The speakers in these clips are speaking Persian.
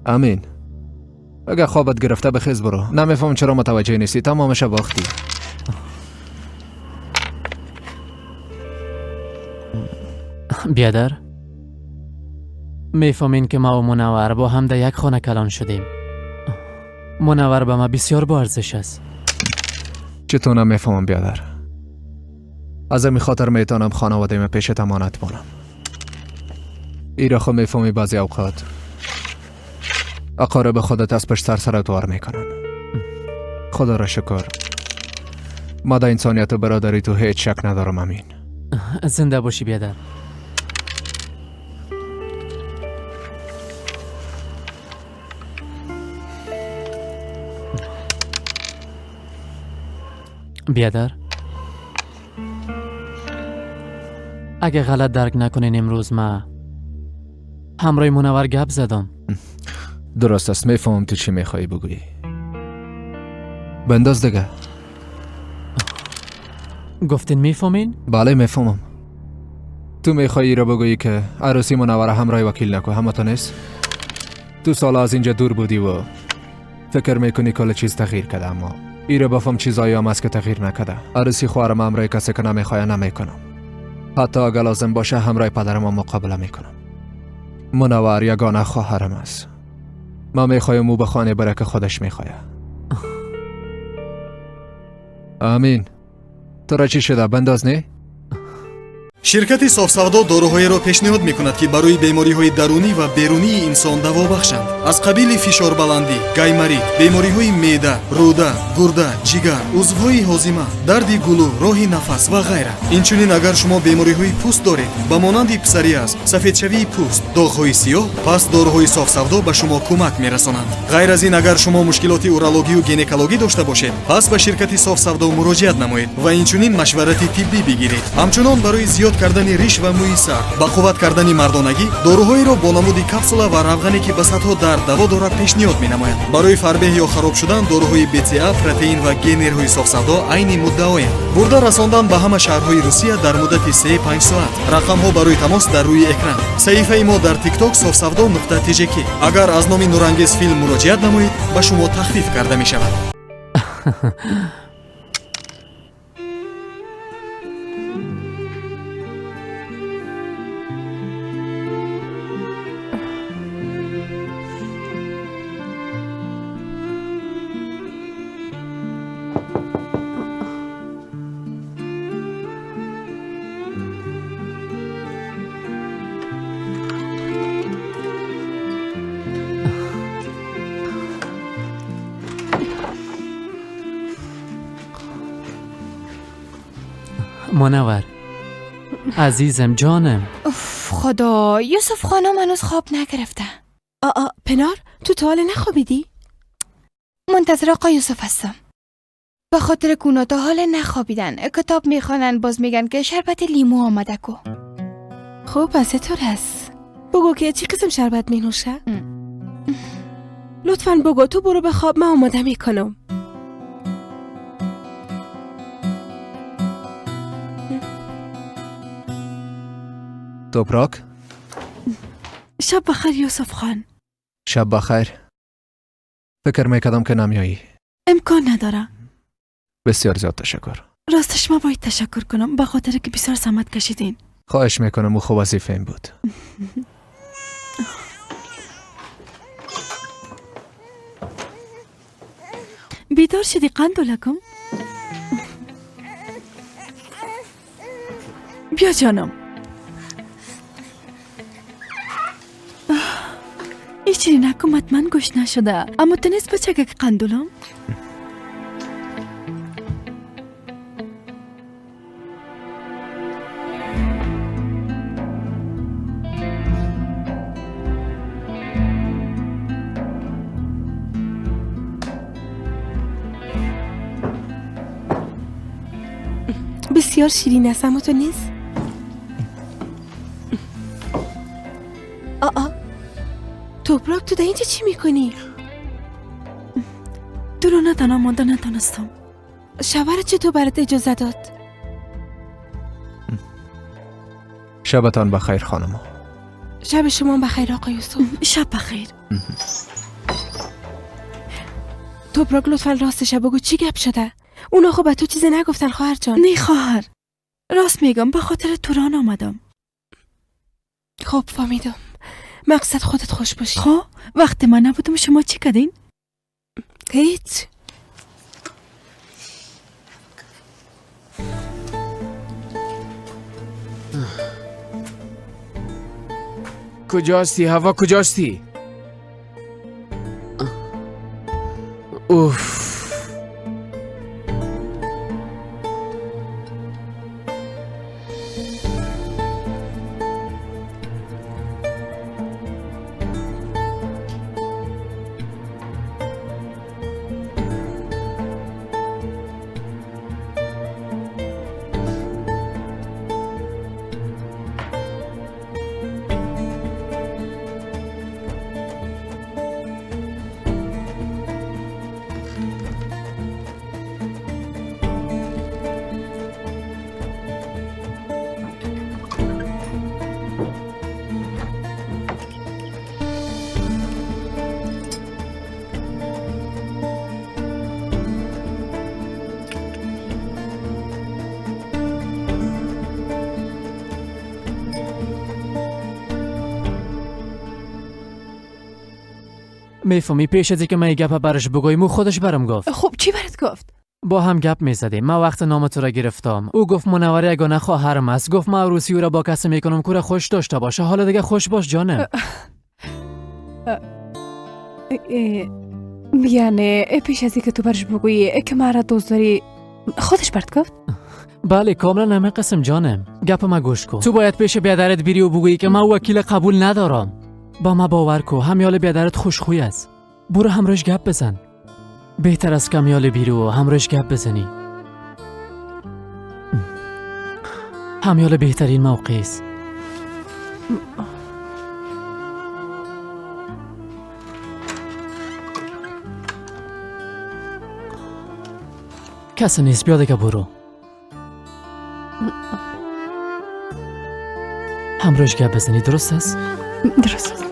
امین، اگه خوابت گرفته بخیز برو. نمیفهم چرا متوجه نیستی. تمامش باختی. بیادر، میفهمین که ما و منور با هم در یک خانه کلان شدیم. منور به ما بسیار با ارزش است. چطور نمیفهمم بیادر؟ از این خاطر میتونم خانواده ما پیش امانت بانم. ایرا خو میفهمی بعضی اوقات اقارب خودت از پشت سر سرت وار میکنن. خدا را شکر ما در انسانیت و برادری تو هیچ شک ندارم. امین، زنده باشی بیادر. بیادر، اگه غلط درک نکنین امروز ما همراه منور گپ زدم. درست است، میفهمم تو چی میخوایی بگویی. بنداز دیگه. گفتین میفهمین؟ بله میفهمم. تو میخوایی را بگویی که عروسی منور همراه وکیل نکو، همه تو نیست؟ تو سال از اینجا دور بودی و فکر میکنی کل چیز تغییر کرده، اما ایره بفهم چیزایی هم است که تغییر نکرده. عروسی خواهرم همراه کسی که نمیخواه نمیکنم. حتی اگه لازم باشه همراه پدرم مقابله میکنم. منور یگانه خواهرم است. ما میخوایم او به خانه بره که خودش میخواه. امین، تو را چی شده؟ بنداز نه؟ شرکت صاف‌سودا داروهایی را پیشنهاد می‌کند که برای بیماری‌های درونی و بیرونی انسان دوا بخشند، از قبیل فشار بلندی، گایماریت، بیماری‌های معده، روده، گرده، جگر، عضوهای هاضمه، درد گلو، راه نفس و غیره. اینچنین اگر شما بیماری‌های پوست دارید، به مانند پسوریاز، سفیدشوی پوست، داغ‌های سیاه، پس داروهای صاف‌سودا به شما کمک می‌رسانند. غیر از این اگر شما مشکلات اورولوژی و گینکولوژی داشته باشید، پس به شرکت صاف‌سودا مراجعت نمایید و اینچنین مشورت طبی بگیرید. همچنان برای زیاد کردن ریش و موی سر، با قوت کردن مردانگی، داروهایی را با نمود کپسولا و روغنی که به سطح درد دوا دارد پیشنهاد می‌نماید. برای فربه یا خراب شدن داروهای BCA، پروتئین و گینرهای صاف‌سودا عین مدعایند. برده رساندن به همه شهرهای روسیه در مدت 3-5 ساعت. رقم‌ها برای تماس در روی اکران. صفحه ما در تیک تاک صاف‌سودا.tjk. اگر از نام نورانگیز فیلم مراجعت نمایید، به شما تخفیف کرده می‌شود. منور عزیزم، جانم. اوف خدا، یوسف خانم هنوز خواب نگرفته. آ پنار، تو تا حال نخوابیدی؟ منتظر آقا یوسف هستم. به خاطر کونا تا حال نخوابیدن. کتاب میخوانن، باز میگن که شربت لیمو آمده کو. خب پس طور است. بگو که چی قسم شربت می نوشه؟ لطفاً بگو. تو برو به خواب، من آماده میکنم. توپراک، شب بخیر یوسف خان. شب بخیر. فکر میکردم که نمیایی. امکان نداره. بسیار زیاد تشکر. راستش ما باید تشکر کنم به خاطر که بسیار زحمت کشیدین. خواهش میکنم، او خوب وظیفه این بود. بیدار شدی قندولکم؟ بیا جانم. هیچی نکن، حتما گوش نشده. اما تو نیست بچه که قندولم؟ بسیار شیرین است، اما تو نیست؟ آ توپراک، تو در اینجا چی میکنی؟ تو رو نه مانده نتانستم. شوهرت چطور برات اجازه داد؟ شبتان بخیر خانم. شب شما بخیر آقای یوسف. شب بخیر. توپراک لطفا راستش بگو چی گپ شده؟ اونا خب به تو چیزی نگفتن خواهر جان. نه خواهر، راست میگم، به خاطر توران آمدم. خب فهمیدم، مقصد خودت خوش باشی. خب وقتی من نبودم شما چی کردین؟ هیچ. کجاستی هوا؟ کجاستی؟ اوف. میفهمی پیش از اینکه من گپ برش بگویم او خودش برم گفت. خب چی برات گفت؟ با هم گپ میزدیم. من وقت نام تو را گرفتم، او گفت منوره یگانه خواهرم است. گفت من عروسی او را با کسی میکنم که خوش داشته باشه. حالا دیگه خوش باش جانم. یعنی پیش از اینکه تو برش بگویی که مرا دوست داری خودش برات گفت؟ بله کاملا همه قسم جانم. گپ ما گوش کن. تو باید پیش بیادرت بری و بگویی که من وکیل قبول ندارم. با ما باور کو، همیال بیادرت خوشخوی است. برو همراهش گپ بزن. بهتر از کمیال بیرو و همراهش گپ بزنی. همیال بهترین موقع است. کسی نیست، بیا دیگه برو. همراهش گپ بزنی، درست است؟ درست است.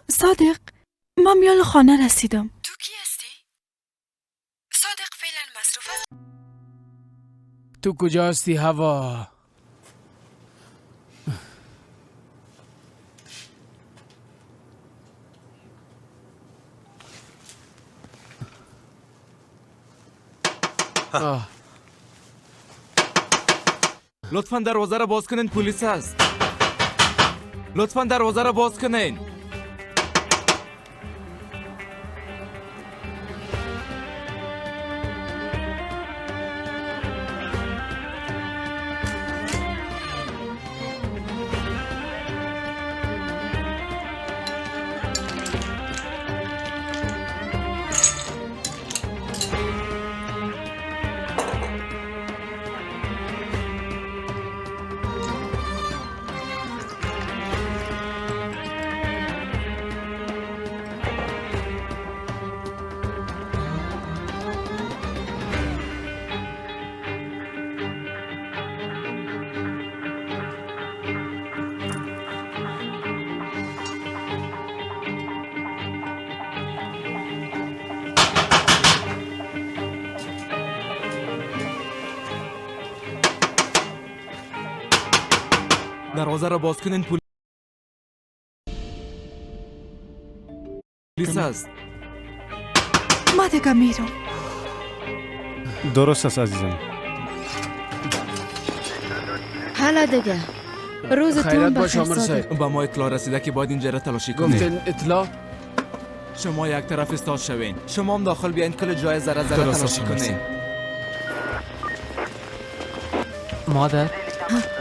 صادق، من میال خانه رسیدم. تو کی هستی؟ صادق فعلا مصروف است. تو کجا هستی هوا؟ لطفا دروازه را باز کنین، پلیس است. لطفا دروازه را باز کنین. دروازه را باز کنین، پلیس است. ما دیگه میرم. درست است عزیزم. حالا دیگه روزتون بخیر صادق. با ما اطلاع رسیده که باید اینجا را تلاشی کنیم. گفتن اطلاع؟ شما یک طرف استاد شوین، شما هم داخل بیاین، کل جای ذره ذره تلاشی کنین. مادر،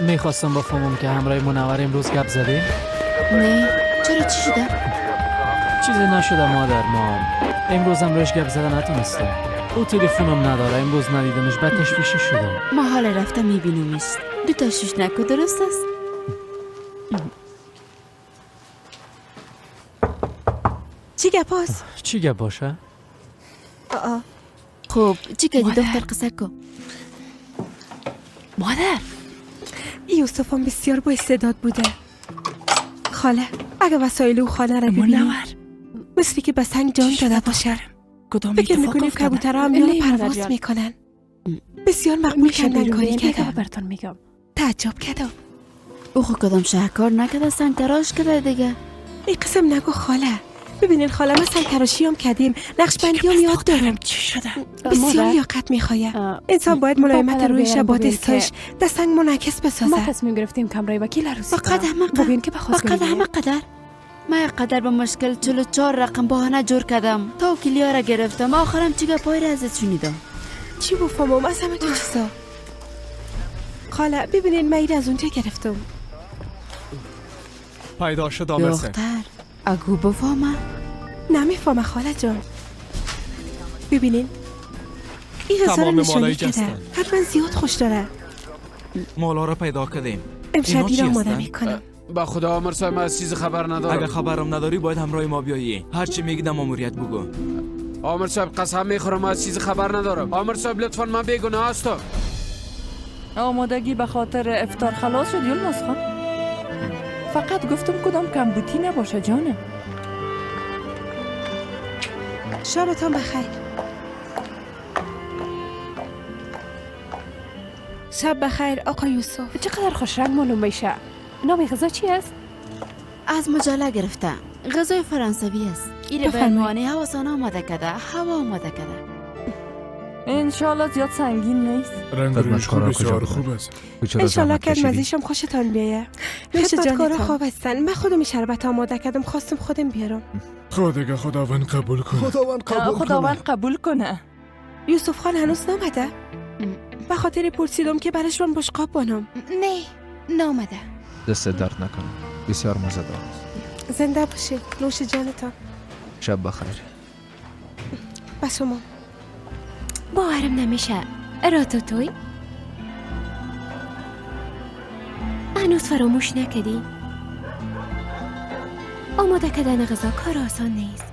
میخواستم بفهمم که همراه منور امروز گپ زدی؟ نه، چرا چی شده؟ چیزی نشده مادر، ما امروز همراهش گپ زده نتونستم. او تلفنم نداره، امروز ندیدمش، بعد تشویشی شدم. ما حال رفته میبینیمش. دو تشویش نکو، درست است؟ چی گپ است؟ چی گپ باشه؟ خب چی کردی دختر قصه کو؟ مادر، یوسف هم بسیار با استعداد بوده. خاله، اگه وسایل او خانه را ببینی مثلی که به سنگ جان داده باشه. فکر میکنیم کبوترها هم یان پرواز میکنن. بسیار مقبول کندن کاری کردم. براتون میگم تعجب کردم. او خو کدام شهکار نکرده، سنگ تراش کرده دیگه. ای قسم نگو خاله. ببینین خاله، ما سنگ تراشی هم کردیم، نقش بندی هم یاد دارم. چی شده؟ بسیار لیاقت میخوایه. انسان باید ملایمت رویش با دستاش در سنگ منعکس بسازه. ما تصمیم گرفتیم کمرای وکیل عروسی کنیم. با قدر ما قدر به مشکل 44 رقم بهانه جور کردم تا وکیلیا را گرفتم. آخرم چی گپای را ازت شنیدم. چی بفهمم از همه تو چیزا؟ خاله ببینین من از اونجا گرفتم. پیدا شد آمرسه. دختر اگو بفهمه؟ نمیفهمه خاله جان. ببینین این غذا رو نشانی کرده، حتما زیاد خوش داره. مالا را پیدا کردیم. امشب ایرا آماده میکنم. با خدا آمر صاحب، من از چیز خبر ندارم. اگه خبرم نداری باید همراه ما بیایی. هر چی میگی در ماموریت بگو. آمر صاحب قسم میخورم از چیز خبر ندارم. آمر صاحب لطفا من بیگناه هستم. آمادگی به خاطر افطار خلاص شد یلماز خان. فقط گفتم کدام کمبوتی نباشه جانم. شبتان بخیر. شب بخیر آقا یوسف. چقدر خوش رنگ معلوم میشه. نام غذا چی است؟ از مجله گرفته. غذای فرانسوی است. ایره به عنوان هواسانه آماده کرده. هوا آماده کرده. انشالله زیاد سنگین نیست. رنگ رویش بسیار خوب است. انشالله که مزیشم خوشتان بیایه. خدمتکارا خواب هستن. من خودم شربت آماده کردم، خواستم خودم بیارم. خدا خداوند قبول کنه. خداوند قبول کنه. یوسف خان هنوز نامده؟ به خاطر پرسیدم که برشان بشقاب بانم. نه نامده. دست درد نکنه، بسیار مزه‌دار است. زنده باشید، نوش جانتان. شب بخیر. به شما. باورم نمیشه. راتاتوی هنوز فراموش نکردی؟ آماده کردن غذا کار آسان نیست.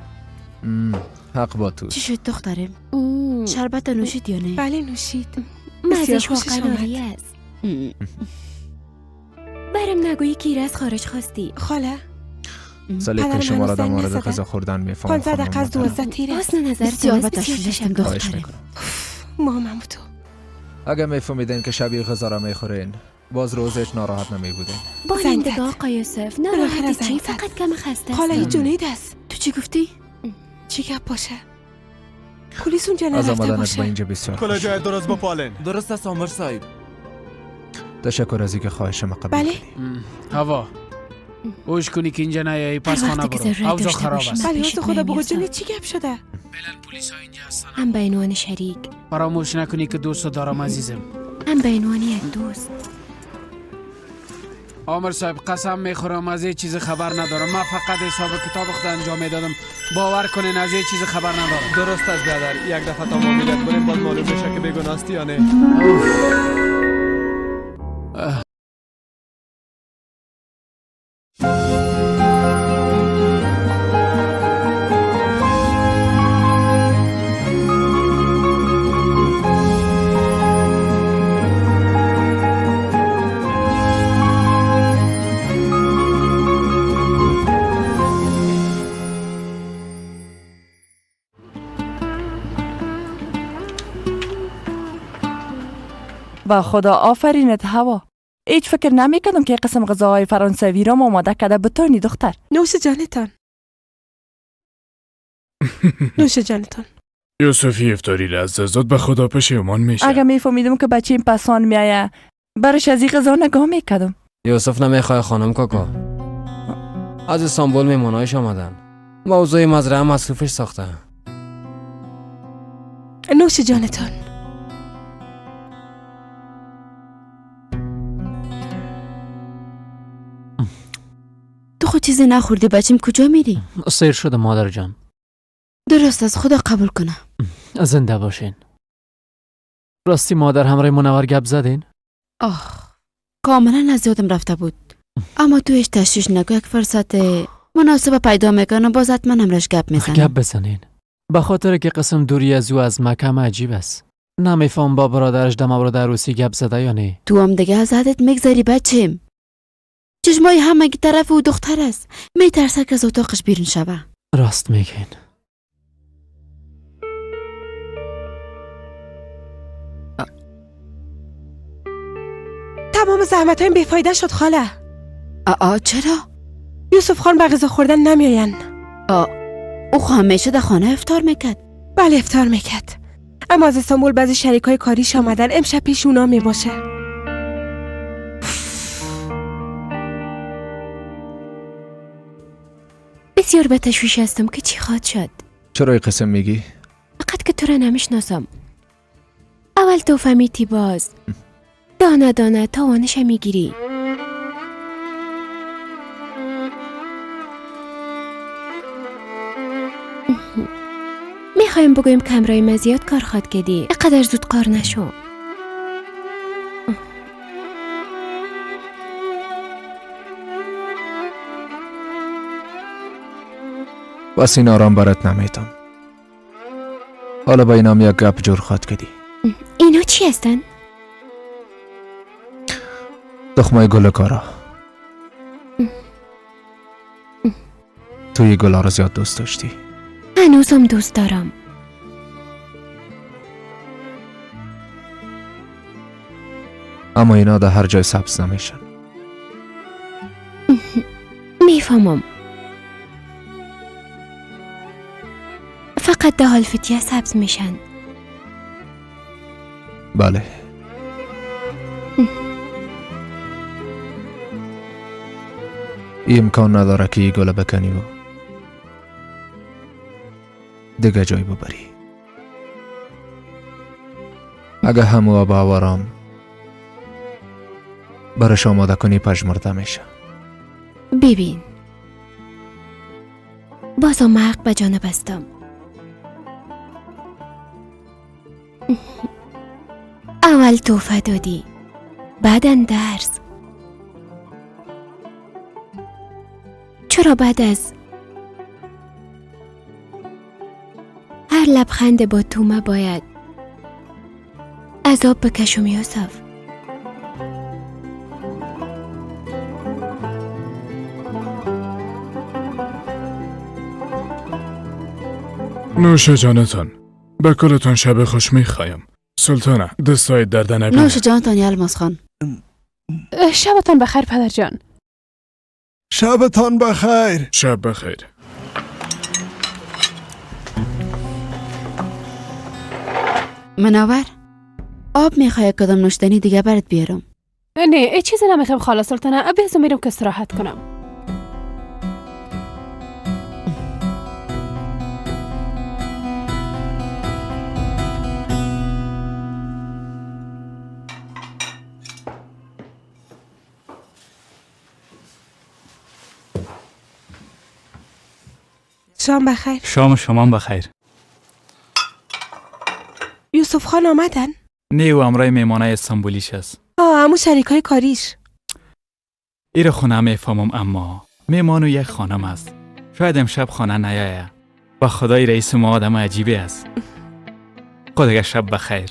حق با تو. چی شد دخترم؟ شربت نوشید یا نه؟ بله نوشید. مزهش واقعا عالی است. برم نگویی که از خارج خواستی. خاله سلیقه شما را در مورد غذا خوردن میفهمم. 15 دقیقه از 12 تیر است. نظر بسیار تشویش دخترم. مامم تو. اگه میفهمیدین که شبیه غذا را میخورین باز روزش ناراحت نمیبودین. با زندگی آقا یوسف ناراحتی چی؟ فقط کم خسته. خاله هیچ جونید است. تو چی گفتی؟ چی گپ باشه؟ پلیس اونجا از نرفته آمدنت باشه. به اینجا بسیار کلا جای درست با پالن. درست است آمر صاحب. تشکر از اینکه خواهش ما قبول بله. کردی. هوا اوش کنی که اینجا نیایی پس خانه برو. اوضاع خراب است. بله از خدا بگو جنی چی گپ شده؟ فعلا پلیس ها اینجا هستن. هم به عنوان شریک. فراموش نکنی که دوست دارم عزیزم. هم به عنوان یک دوست. آمر صاحب قسم میخورم از هیچ چیز خبر ندارم. من فقط حساب کتاب خود انجام میدادم. باور کنین از هیچ چیز خبر ندارم. درست است برادر، یک دفعه تا ماموریت بریم باز معلوم میشه که بیگناه استی یا نه. با خدا آفرینت هوا. هیچ فکر نمی کردم که قسم غذاهای فرانسوی را آماده کرده بتانی دختر. نوش جانتان. نوش جانتان. یوسفی افطاری را از دست داد، به خدا پشیمان میشه. اگه میفهمیدم که بچه این پسان میایه برش از این غذا نگاه میکردم. یوسف نمیخواه خانم کاکا. از استانبول میمانایش آمدن. موضوع مزرعه مصروفش ساخته. نوش جانتان. خود چیزی نخوردی بچیم، کجا میری؟ سیر شده مادر جان. درست است، خدا قبول کنه. زنده باشین. راستی مادر همراه منور گپ زدین؟ آه کاملا از یادم رفته بود. اما تو هیچ تشویش نکن، یک فرصت مناسب پیدا میکنم، باز حتما همراهش گپ میزنم. گپ بزنین، به خاطر که قسم دوری از او از مکم عجیب است. نمیفهم با برادرش در مورد عروسی گپ زده یا نه. تو هم دیگه از حدت میگذری بچیم. چشمای همگی طرف او دختر است، میترسه که از اتاقش بیرون شوه. راست میگین. تمام زحمت هایم بیفایده شد خاله. آ چرا؟ یوسف خان به غذا خوردن نمیاین. او همیشه در خانه افطار میکرد. بله افطار میکرد، اما از استانبول بعضی شریک های کاریش آمدن، امشب پیش اونا میباشه. بسیار به تشویش هستم که چی خواهد شد. چرا این قسم میگی؟ فقط که تو را نمیشناسم. اول تو فهمیتی، باز دانه دانه تاوانش میگیری. میخوایم بگویم که همراه من زیاد کار خواد کردی، اقدر زود قار نشو. بس این آرام برات نمیتم. حالا با اینام یک گپ جور خواد کردی. اینا چی هستن؟ تخمای گل کارا. توی گلا رو زیاد دوست داشتی. هنوزم دوست دارم. اما اینا در هر جای سبز نمیشن. میفهمم. فقط در حالفتیه سبز میشن. بله. امکان نداره که ای گل بکنی و دیگه جای ببری. اگه همو باورم برش آماده کنی پژمرده میشه. ببین بازم حق به جانب هستم. اول توفه دادی، بعدن درس. چرا بعد از هر لبخند با تومه باید عذاب بکشم یوسف؟ نوش جانتان، به کلتان شب خوش میخوایم. سلطانه دستای درد نبینه. نوش جانتان یلماز خان. شبتان بخیر پدر جان. شبتان بخیر. شب بخیر. منور، آب میخوای کدام نوشیدنی دیگه برات بیارم؟ نه ای چیزی نمیخوام خاله سلطانه، بذار میرم که استراحت کنم. شام بخیر. شام شما بخیر. یوسف خان آمدن؟ نه، او امرای میمانه استانبولیش است. آه، امو شریکای کاریش. ایره خونه میفهمم، اما میمانو یک خانم است. شاید امشب خانه نیایه. با خدای رئیس ما آدم عجیبی است. خدا شب بخیر.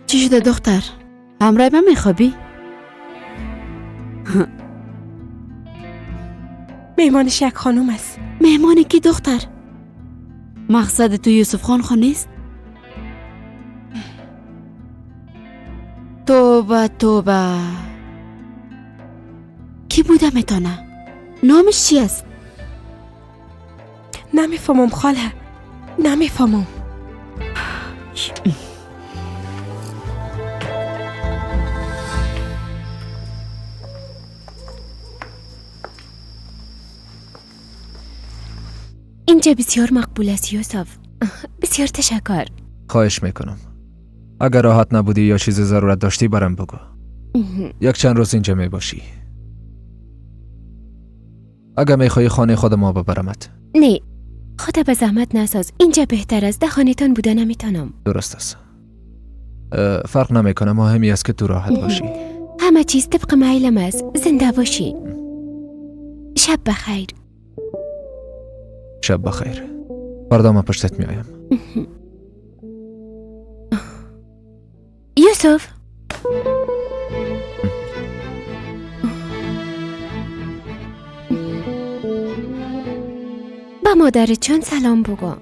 چی شده دختر؟ همراه من میخوابی؟ مهمانش یک خانم است. مهمان کی دختر؟ مقصد تو یوسف خان خو نیست؟ توبه توبه. کی بوده میتونه؟ نامش چی است؟ نمیفهمم خاله، نمیفهمم. اینجا بسیار مقبول است یوسف. بسیار تشکر. خواهش میکنم. اگر راحت نبودی یا چیز ضرورت داشتی برام بگو. یک چند روز اینجا می باشی. اگر میخوای خانه خود ما ببرمت. نه، خود به زحمت نساز. اینجا بهتر است. در خانه‌تان بوده نمیتونم. درست است. فرق نمیکنه، مهمی است که تو راحت باشی. همه چیز طبق میلم است. زنده باشی. شب بخیر. شب بخیر. فردا من پشتت میایم. یوسف، با مادرت چون سلام بگو.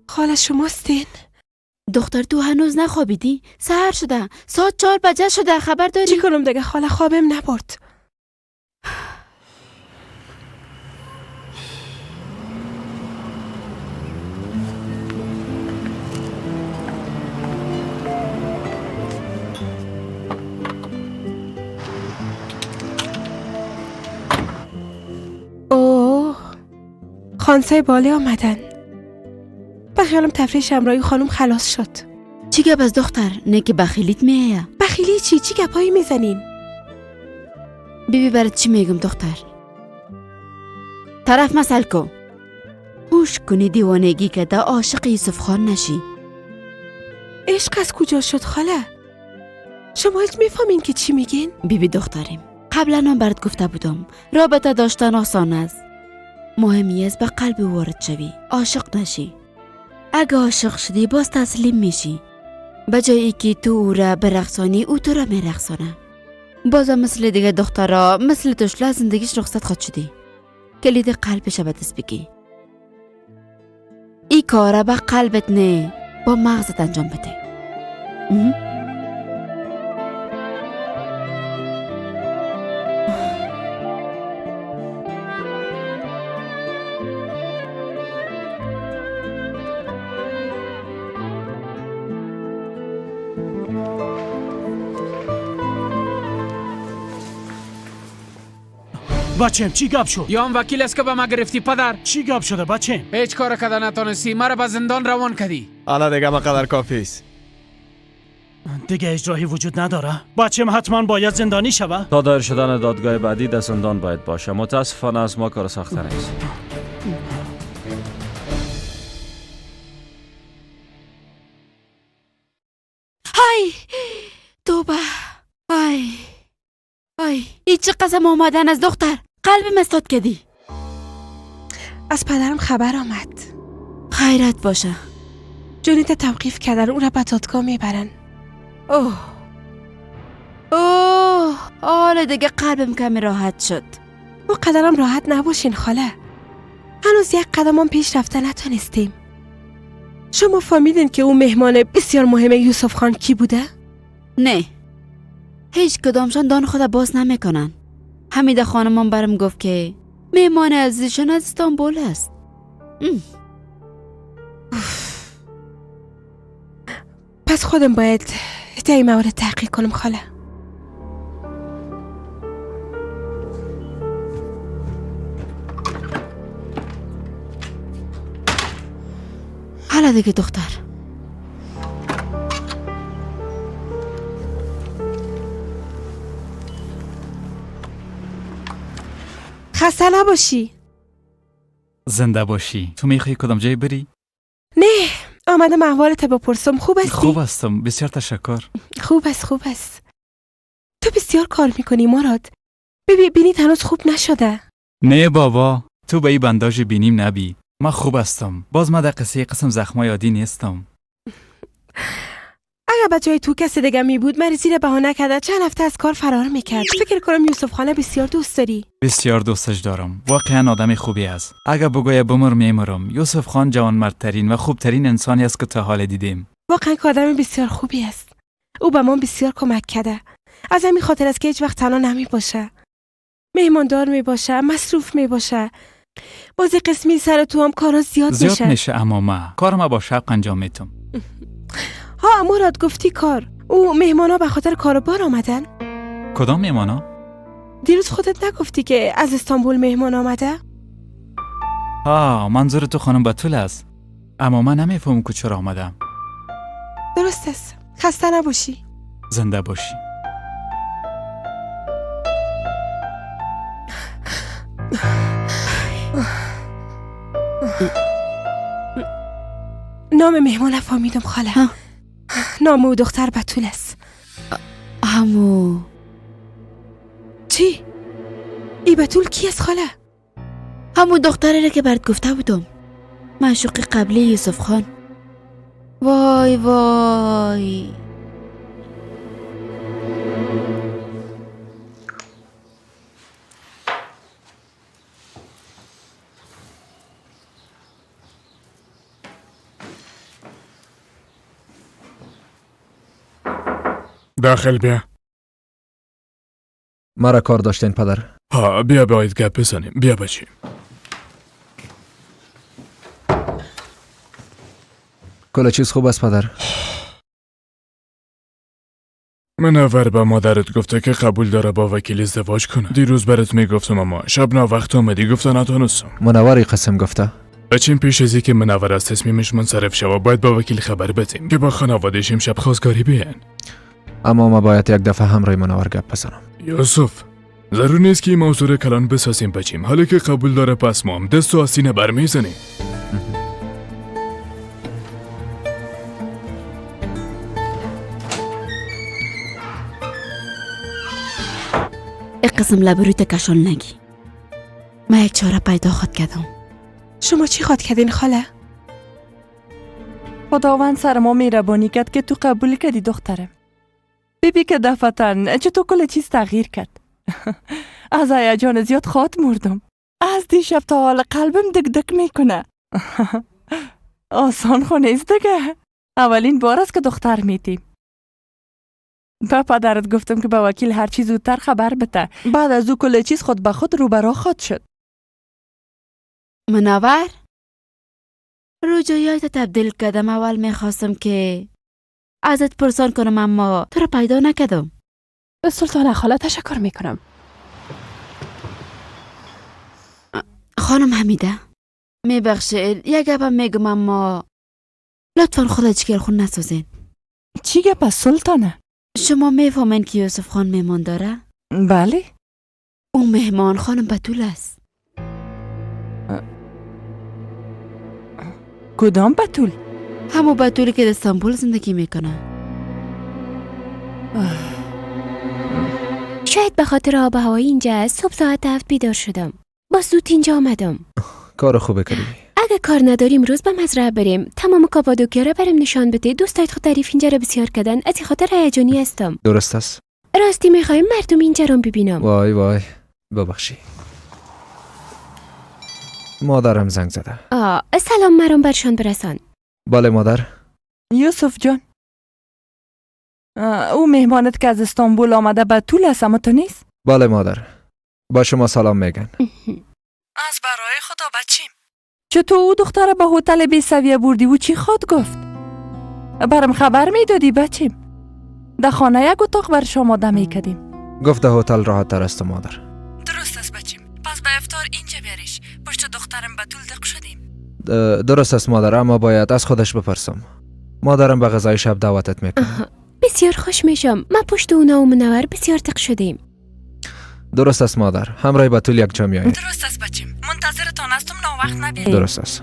خاله شماستین؟ دختر تو هنوز نخوابیدی؟ سحر شده، ساعت 4 بجه شده، خبر داری؟ چی کنم دیگه خاله، خوابم نبرد. اوه، خانسای بالی آمدن. به خیالم تفریح همراهی خانم خلاص شد. چی گپ از دختر؟ نه که بخیلیت میایه. بخیلی چی؟ چی گپایی میزنین؟ بیبی برات چی میگم دختر؟ طرف مسئل کو. گوش کنی دیوانگی که دا عاشق یوسف خان نشی. عشق از کجا شد خاله؟ شما هیچ میفهمین که چی میگین؟ بیبی دختریم، قبلا هم برات گفته بودم رابطه داشتن آسان است. مهمی است به قلب وارد شوی، عاشق نشی. اگه عاشق شدی باز تسلیم میشی. به جایی که تو او را برقصانی، او تو را میرقصانه. بازم مثل دیگه دخترا، مثل تشلا زندگیش رخصت خواهد شدی. کلید قلبش به دست بگی. ای کاره به قلبت نه، با مغزت انجام بده. بچم چی گپ شد؟ یا هم وکیل است که به ما گرفتی پدر. چی گپ شده بچم؟ هیچ کار کده نتونستی، مرا به زندان روان کردی. حالا دیگه ما قدر کافی است. دیگه اجراهی وجود نداره؟ بچم حتما باید زندانی شوه؟ تا دایر شدن دادگاه بعدی در زندان باید باشه. متاسفانه از ما کار ساخته نیست. های توبه، های های، ای چه قسم آمدن از دختر، قلبم استاد کردی. از پدرم خبر آمد. خیرت باشه. جونیت توقیف کردن، او را به دادگاه میبرن. اوه اوه، حالا دیگه قلبم کمی راحت شد. ما قدرم راحت نباشین خاله. هنوز یک قدم هم پیش رفته نتونستیم. شما فهمیدین که او مهمان بسیار مهم یوسف خان کی بوده؟ نه، هیچ کدامشان دان خود باز نمیکنن. حمیده خانمان برم گفت که مهمان عزیزشان از استانبول است. پس خودم باید در این مورد تحقیق کنم خاله. حالا دیگه دختر. خسته نباشی. زنده باشی. تو میخوای کدام جای بری؟ نه، آمدم احوالت بپرسم. خوب هستی؟ خوب هستم، بسیار تشکر. خوب است، خوب است. تو بسیار کار میکنی مراد. ببینید هنوز خوب نشده. نه بابا، تو به این بنداژ بینیم نبی. من خوب هستم. باز من در قصه قسم زخمای عادی نیستم. اگر به جای تو کسی دیگه می بود مریضی را بهانه کرده چند هفته از کار فرار میکرد. فکر کنم یوسف خانه بسیار دوست داری. بسیار دوستش دارم. واقعا آدم خوبی است. اگر بگوید بمر میمرم. یوسف خان جوانمردترین و خوبترین انسانی است که تا حال دیدیم. واقعا که آدم بسیار خوبی است. او به ما بسیار کمک کرده. از همین خاطر است که هیچ وقت تنها نمی باشه. مهماندار می باشه، مصروف می باشه. باز قسمی سر تو هم کارا زیاد میشه. زیاد میشه، اما ما کار ما با شوق انجام میتم. ها مراد گفتی کار. او مهمانا به خاطر کاروبار آمدن؟ کدام مهمانا؟ دیروز خودت نگفتی که از استانبول مهمان آمده؟ ها، منظور تو خانم بتول است. اما من نمیفهمم که چرا آمدم. درست است. خسته نباشی. زنده باشی. نام مهمان فهمیدم خاله. نام او دختر بتول است. همو چی؟ ای بتول کی است خاله؟ همون دختره را که برات گفته بودم، معشوق قبلی یوسف خان. وای وای. داخل بیا. مرا کار داشتین پدر؟ ها، بیا باید گپ بزنیم. بیا بچیم. کل چیز خوب است پدر. منور به مادرت گفته که قبول داره با وکیل ازدواج کنه. دیروز برات میگفتم اما شب ناوقت آمدی گفته نتونستم. منور قسم گفته؟ بچیم پیش از که منور از تصمیمش منصرف شوه باید با وکیل خبر بدیم که با خانواده‌اش امشب خواستگاری بیان. اما ما باید یک دفعه همراه منور گپ بزنم. یوسف، ضرور نیست که این موضوع را کلان بسازیم بچیم. حالا که قبول داره پس ما هم دست و آستینه برمیزنیم. یک قسم لبروی تکشان نگی. من یک چاره پیدا خود کردم. شما چی خواد کردین خاله؟ خداوند سر ما مهربانی کرد که تو قبول کردی دخترم. ببی که دفعتاً چطور کل چیز تغییر کرد. از هیجان زیاد خواد مردم. از دیشب تا حال قلبم دک دک میکنه. آسان خو نیست دیگه. اولین بار است که دختر میتیم. به پدرت گفتم که به وکیل هر چیز زودتر خبر بده. بعد از او کل چیز خود به خود روبرا خواهد شد. منور، رو جایت تبدیل کردم. اول میخواستم که ازت پرسان کنم اما تو را پیدا نکردم. سلطانه خاله تشکر میکنم. خانم حمیده میبخشید یک گپم میگم اما لطفا خدا جگر خون نسازین. چی گپ است سلطانه؟ شما میفهمین که یوسف خان مهمان داره؟ بله. او مهمان خانم بتول است. کدام بتول؟ همون بتولی که در استانبول زندگی میکنه. شاید به خاطر آب و هوای اینجا صبح ساعت 7 بیدار شدم. با زود اینجا آمدم. کار خوبه کردی. اگه کار نداریم روز به مزرعه بریم. تمام کاپادوکیا را برم نشان بده. دوستایت خود تعریف اینجا را بسیار کردن. از این خاطر هیجانی هستم. درست است. راستی میخوایم مردم اینجا رو ببینم. وای وای ببخشی، مادرم زنگ زده. سلام مرام برشان برسان. بله مادر. یوسف جان، او مهمانت که از استانبول آمده به طول است، اما تو نیست؟ بله مادر، با شما سلام میگن. از برای خدا بچیم، چطور او دختره به هتل بی سویه بردی؟ او چی خواد گفت؟ برم خبر میدادی بچیم. در خانه یک اتاق بر شما آماده میکردیم. گفت در هتل راحت تر است مادر. درست است بچیم، پس به افطار اینجا بیاریش. پشت دخترم به طول دق شدیم. درست است مادر، اما باید از خودش بپرسم. مادرم به غذای شب دعوتت میکنه. بسیار خوش میشم. ما پشت اونا و منور بسیار تق شدیم. درست است مادر، همراه بتول یک جا میاییم. درست است بچیم، منتظرتان هستم، ناوقت نبیایید. درست است.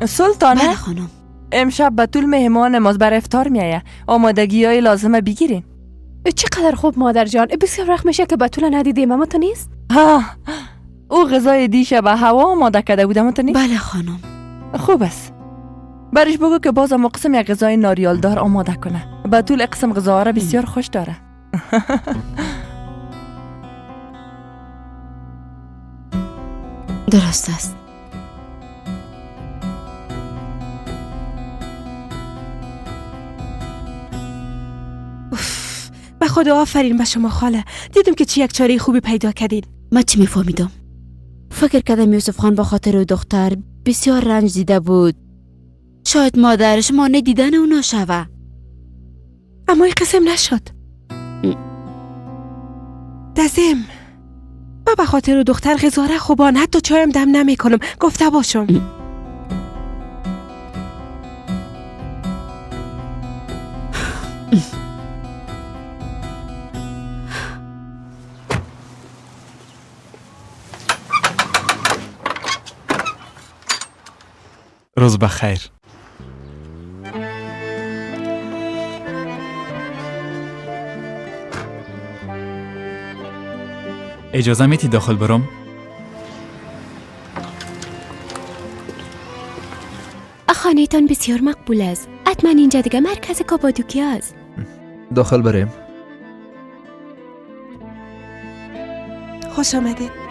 سلطانه. بله خانم. امشب بتول مهمان ماست، بر افطار میایه. آمادگی های لازمه بگیرین. چقدر خوب مادر جان، بسیار وقت میشه که بتول ندیدیم، اما تو نیست؟ ها، او غذای دیشب به هوا آماده کرده بود، اما تو نیست؟ بله خانم. خوب است. برش بگو که بازم قسم یک غذای ناریالدار آماده کنه. بتول قسم غذاها را بسیار خوش داره. درست است. اوف، به خدا آفرین به شما خاله. دیدم که چی یک چاره خوبی پیدا کردین. من چی میفهمیدم؟ فکر کردم یوسف خان با خاطر دختر بسیار رنج دیده بود. شاید مادرش مانع دیدن اونا شوه. اما این قسم نشد. دزم من به خاطر دختر غزاره خوبان حتی چایم دم نمی کنم. گفته باشم. روز بخیر. اجازه میتی داخل برم؟ خانه‌تان بسیار مقبول است. حتما اینجا دیگه مرکز کاپادوکیا است. داخل بریم. خوش آمدید.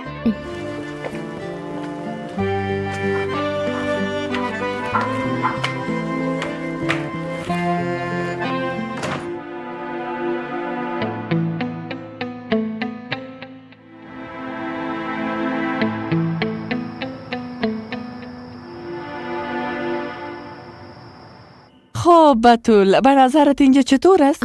خب بتول، به نظرت اینجا چطور است؟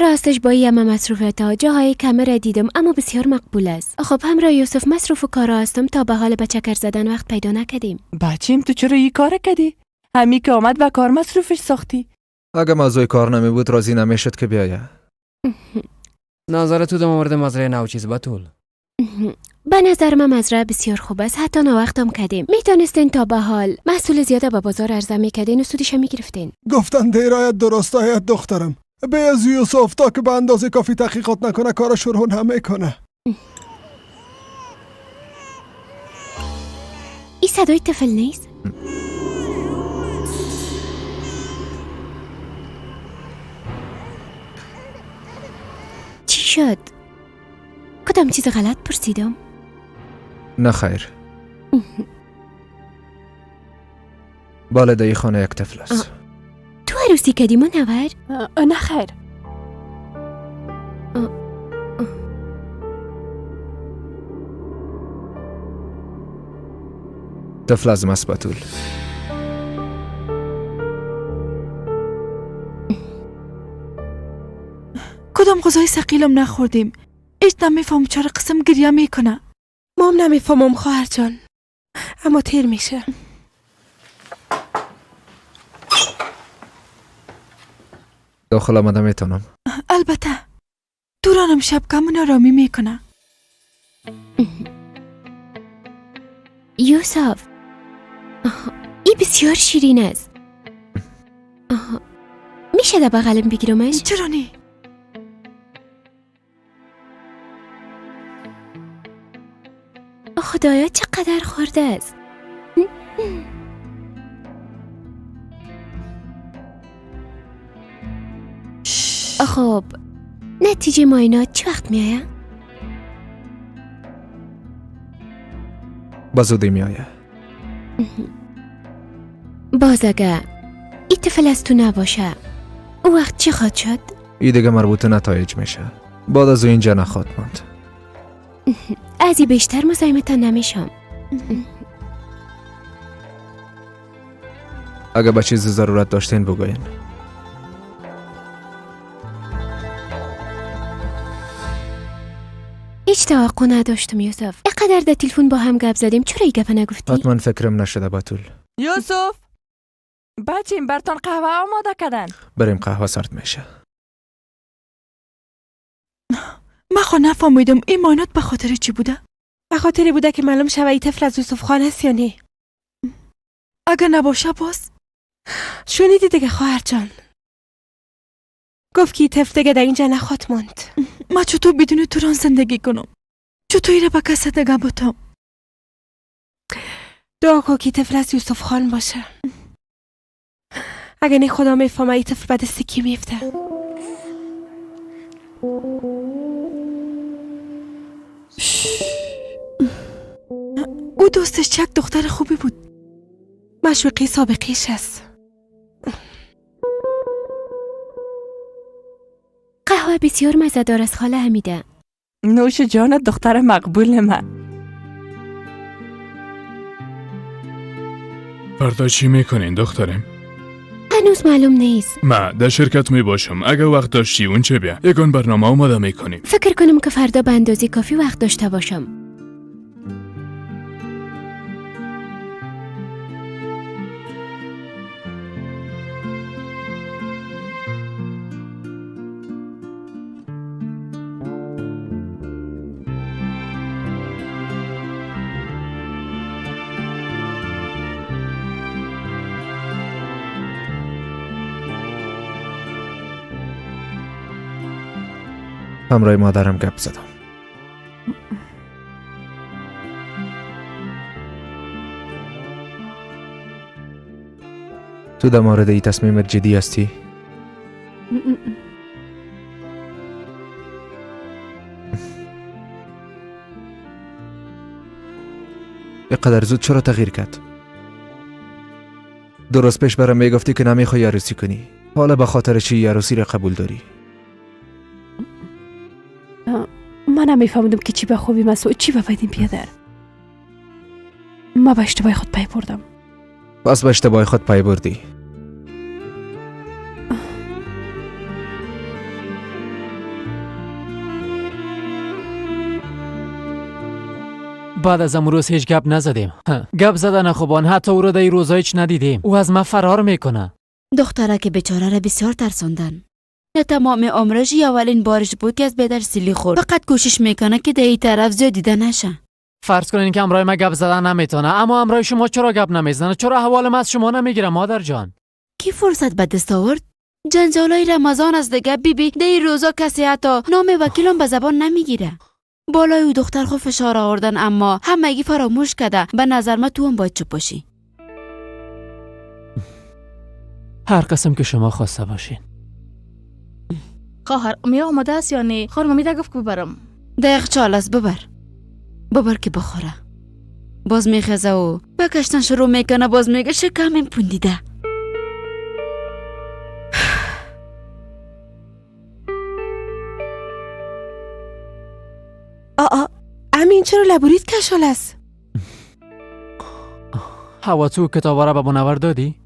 راستش با یه مصروفیت ها جاهای کمره دیدم، اما بسیار مقبول است. خب همراه یوسف مصروف کارا هستم، تا به حال به چکر زدن وقت پیدا نکردیم. بچیم تو چرا این کار کردی؟ همی که آمد به کار مصروفش ساختی. اگه موضوع کار نمی بود راضی نمیشد که بیایه. نظر تو در مورد مزرعه نو چیز بتول؟ به نظر من مزرعه بسیار خوب است. حتی ناوقتم کردیم. میتونستین تا به حال محصول زیاده به بازار عرضه میکردین و سودش میگرفتین. گفتن دیر آید درست آید دخترم. به از یوسف تا که به اندازه کافی تحقیقات نکنه کارا شروع نمیکنه. این صدای طفل نیست؟ چی شد؟ کدام چیز غلط پرسیدم؟ نه خیر. بله، در خانه یک طفل است. تو عروسی کردی منور؟ نه خیر. طفل از ماست بتول. کدام غذای ثقیلم نخوردیم. هیچ نمیفهم چرا قسم گریه میکنه. ما هم نمیفهمم خواهر جان، اما تیر میشه. داخل آمده میتونم؟ البته. دورانم شب کم آرامی میکنه. یوسف، این بسیار شیرین است. میشه در بغلم بگیرمش؟ چرا نه؟ خدایا چقدر خورده است. خب نتیجه معاینات چه وقت میآید؟ به زودی میآید. باز اگه این طفل از تو نباشه او وقت چی خواهد شد؟ ای دیگه مربوط نتایج میشه. بعد از او اینجا نخواهد ماند. از این بیشتر مزاحمتان نمیشم. اگه به چیز ضرورت داشتین بگوین. هیچ توقع نداشتم یوسف. اینقدر در تلفن با هم گپ زدیم، چرا این گپ نگفتی؟ حتما فکرم نشده بتول. یوسف بچیم برتان قهوه آماده کردن. بریم قهوه سرد میشه. من خو نفهمیدم این معاینات به خاطر چی بوده؟ به خاطر بوده که معلوم شوه این طفل از یوسف خان است یا نه. اگه نباشه باز؟ شنیدی دیگه خواهر جان، گفت که طفل دیگه در اینجا نخواد ماند. من چطور بدون توران زندگی کنم؟ چطور ایره به کس دیگه بتم؟ دعا کن که طفل از یوسف خان باشه. اگه نه خدا میفهمه این طفل به دست کی میفته. او دوستش چک دختر خوبی بود. مشوقی سابقیش است. قهوه بسیار مزه‌دار است خاله حمیده. نوش جان دختر مقبول من. فردا چی میکنین دخترم؟ هنوز معلوم نیست. من در شرکت می باشم. اگه وقت داشتی اون چه بیا یکان برنامه آماده میکنیم. فکر کنم که فردا به اندازه کافی وقت داشته باشم. همراه مادرم گپ زدم. تو در مورد این تصمیمت جدی هستی؟ اینقدر زود چرا تغییر کرد؟ درست پیش برم میگفتی که نمیخوای عروسی کنی. حالا به خاطر چی عروسی را قبول داری؟ من نمیفهمیدم که چی به خوبی است و چی به بدیم پیادر. ما به اشتباه خود پی بردم. پس به اشتباه خود پی بردی. بعد از امروز هیچ گپ نزدیم. گپ زدن خوبان حتی او را در روزا هیچ ندیدیم. او از ما فرار میکنه. دختره که بیچاره را بسیار ترساندن. نه تمام عمرش اولین بارش بود که از بیدر سیلی خورد. فقط کوشش میکنه که در این طرف زیاد دیده نشه. فرض کنین که امرای ما گپ زدن نمیتونه، اما امرای شما چرا گپ نمیزنه؟ چرا احوال ما از شما نمیگیره مادر جان؟ کی فرصت به دست آورد؟ جنجالای رمضان از دیگه بیبی. در این روزا کسی حتی نام وکیلم به زبان نمیگیره. بالای او دختر خود فشار آوردن، اما همگی فراموش کرده. به نظر ما تو هم باید چوب باشی. هر قسم که شما خواسته باشین. خواهر می آماده است یا نه؟ خانم میده گفت که ببرم. در یخچال است، ببر. ببر که بخوره. باز میخزه و به کشتن شروع میکنه. باز میگه شکمم پوندیده. آ امین چرا لبورید کشال است؟ هوا تو کتابا را به منور دادی؟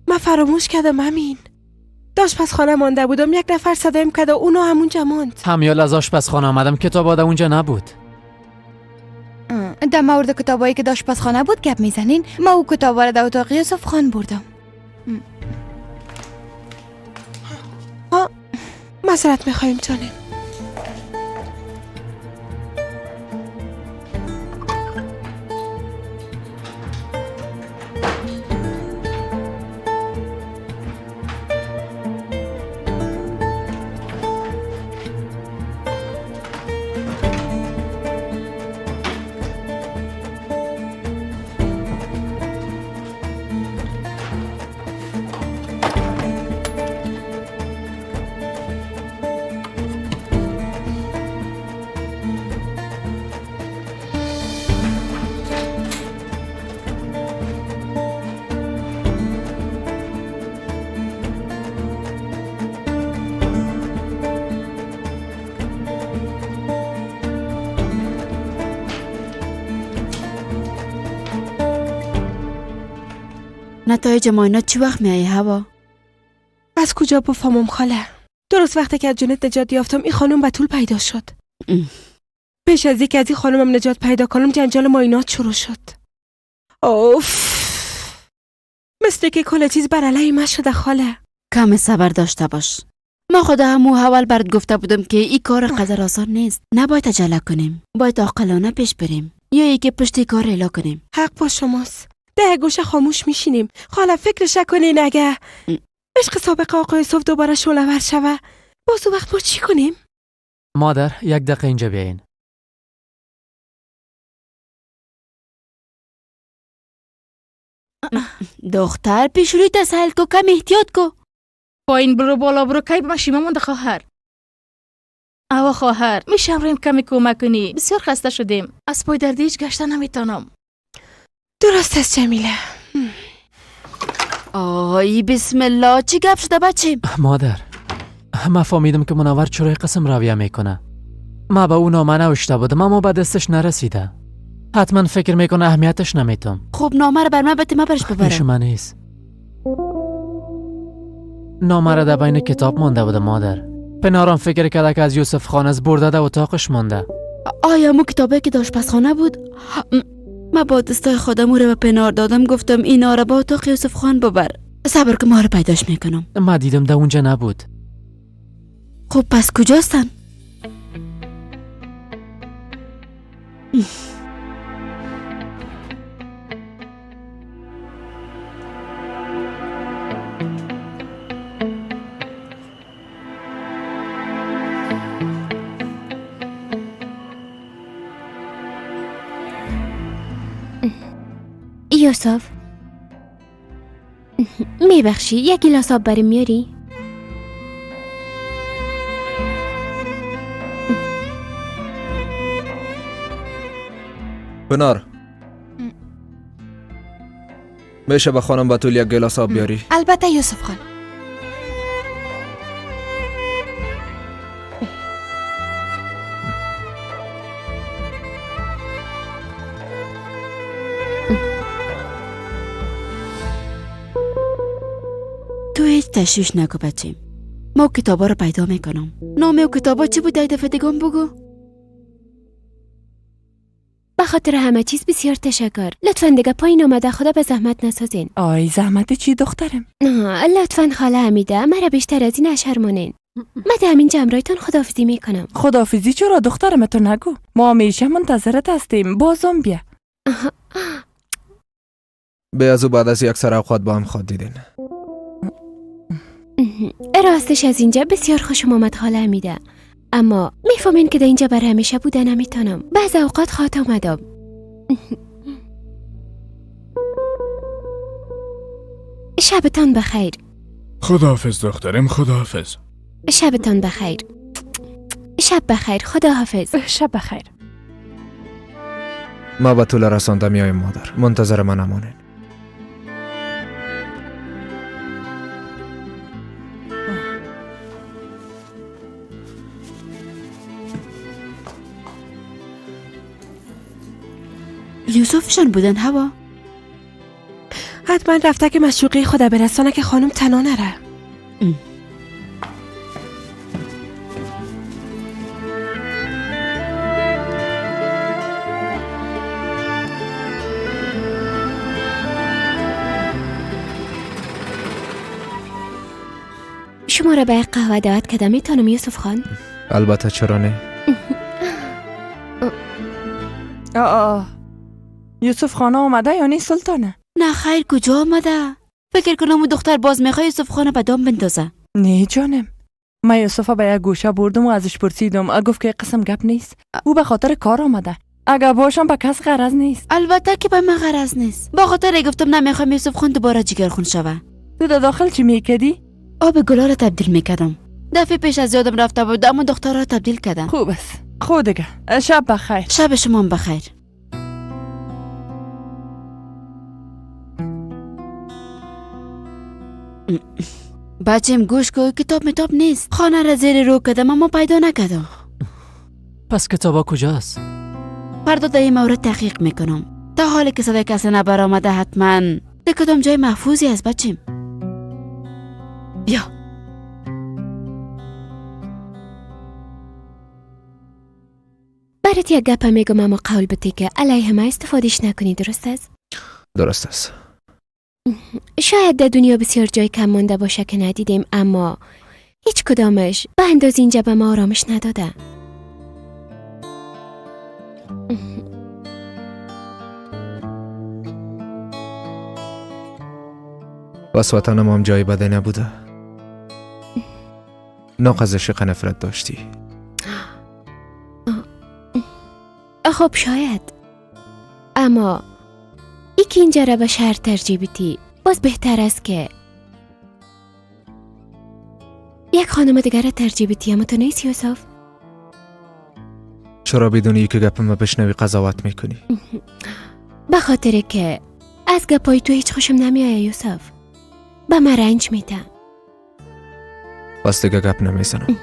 من فراموش کردم امین. داشت آشپزخانه مانده بودم، یک نفر صدایم کرد و اونو همونجا ماند. همیال از آشپزخانه آمدم، کتاب در اونجا نبود. در مورد کتابایی که در آشپزخانه بود گپ میزنین؟ ما او کتابا را در اتاق یوسف خان بردم. معذرت میخوایم جانم. نتایج معاینات چی وقت میایه هوا؟ از کجا بفهمم خاله؟ درست وقتی که از جنت نجات یافتم این خانم بتول پیدا شد. پیش از اینکه از این خانمم نجات پیدا کنم جنجال معاینات شروع شد. اوف، مثل که کل چیز بر علیه من شده خاله. کم صبر داشته باش. ما خدا همو اول برات گفته بودم که این کار قدر آسان نیست. نباید عجله کنیم، باید عاقلانه پیش بریم یا یکی پشت کار اعلا کنیم. حق با شماست. ده گوشه خاموش میشینیم خاله. فکرش نکنین اگه عشق سابق آقای یوسف دوباره شعله‌ور شوه باز وقت ما چی کنیم؟ مادر یک دقیقه اینجا بیاین. دختر پیش روی تسهل کو، کم احتیاط کو. پایین برو بالا برو، کی ماشیمه مونده خواهر. اوا خواهر میشم ریم کمی کمک کنی، بسیار خسته شدیم، از پای دردی هیچ گشته نمیتونم. درست است جمیله. آی بسم الله، چی گپ شده بچیم؟ مادر من فهمیدم که منور چرا قسم رویه میکنه. ما به او نامه نوشته بودم اما به دستش نرسیده. حتما فکر میکنه اهمیتش نمیتم. خب نامه رو بر من بده، من برش ببرم. پیش من نیست. نامه را در بین کتاب مانده بوده مادر. پنارم فکر کرده که از یوسف خان از برده در اتاقش مانده. آیا مو کتابه که داشت پسخانه بود؟ من با دستای خودم او را به پنار دادم، گفتم اینا را با اتاق یوسف خان ببر. صبر که ما رو پیداش میکنم. من دیدم در اونجا نبود. خب پس کجاستن؟ یوسف میبخشی یک گیلاس آب بریم میاری؟ بنار میشه به خانم بتول یک گیلاس آب بیاری؟ البته یوسف خان. تو هیچ تشویش نکو بچیم، ما کتابا رو پیدا میکنم. نام و کتابا چی بود؟ دفعه دیگه بگو. به خاطر همه چیز بسیار تشکر. لطفا دیگه پایین آمده خدا به زحمت نسازین. آی زحمت چی دخترم؟ لطفا خاله حمیده مرا بیشتر از این اشرمانین. من در همین جمرایتان خداحافظی میکنم. خداحافظی چرا دخترم؟ تو نگو، ما همیشه منتظرت هستیم. بازم بیا. به از او بعد از یک سر اوقات با هم خواد دیدین. راستش از اینجا بسیار خوشم آمد خاله حمیده، اما میفهمین که در اینجا بر همیشه بوده نمیتونم. بعض اوقات خوات آمدم. شبتان بخیر. خداحافظ دخترم، خداحافظ. شبتان بخیر. شب بخیر، خداحافظ. شب بخیر. ما به طول رسانده میایم مادر، منتظر من امانین. یوسفشان بودن هوا؟ حتما رفته که مشوقه خدا برسانه که خانم تنها نره. شما را به یک قهوه دعوت کردم میتونم یوسف خان؟ البته چرا نه. آه یوسف خانه آمده یا نه سلطانه؟ نه خیر کجا آمده؟ فکر کنم اون دختر باز میخواد یوسف خانه به دام بندازه. نه جانم، من یوسف به یک گوشه بردم و ازش پرسیدم، گفت که قسم گپ نیست، او به خاطر کار آمده، اگر باشم به کس غرض نیست. البته که به من غرض نیست، با خاطر گفتم نمیخوام یوسف خان دوباره جگرخون شوه. تو در داخل چی میکردی؟ آب گلا را تبدیل میکردم. دفعه پیش از یادم رفته بود اما دختر را تبدیل کردم. خوب است، خود دیگه شب بخیر. شب شما بخیر. بچم گوش کو، کتاب متاب نیست. خانه را زیر رو کردم اما پیدا نکردم. پس کتابا کجاست؟ فردا در این مورد تحقیق میکنم. تا حالی که صدای کسی نبرآمده حتما در کدام جای محفوظی است بچیم. بیا. برات یک گپ میگم اما قول بده که علیه ما استفادهش نکنی، درست است؟ درست است. شاید در دنیا بسیار جای کم مانده باشه که ندیدیم، اما هیچ کدامش به اندازه اینجا به ما آرامش نداده. بس وطنم هم جای بده نبوده. ناقض عشق نفرت داشتی. خب شاید، اما ای که اینجا را به شهر ترجیح بدی باز بهتر است که یک خانم دیگر را ترجیح بدی. اما تو نیست یوسف. چرا بدون ای که گپ ما بشنوی قضاوت میکنی؟ به خاطر که از گپای تو هیچ خوشم نمیآید یوسف، به من رنج میده. بس دیگه گپ نمیزنم.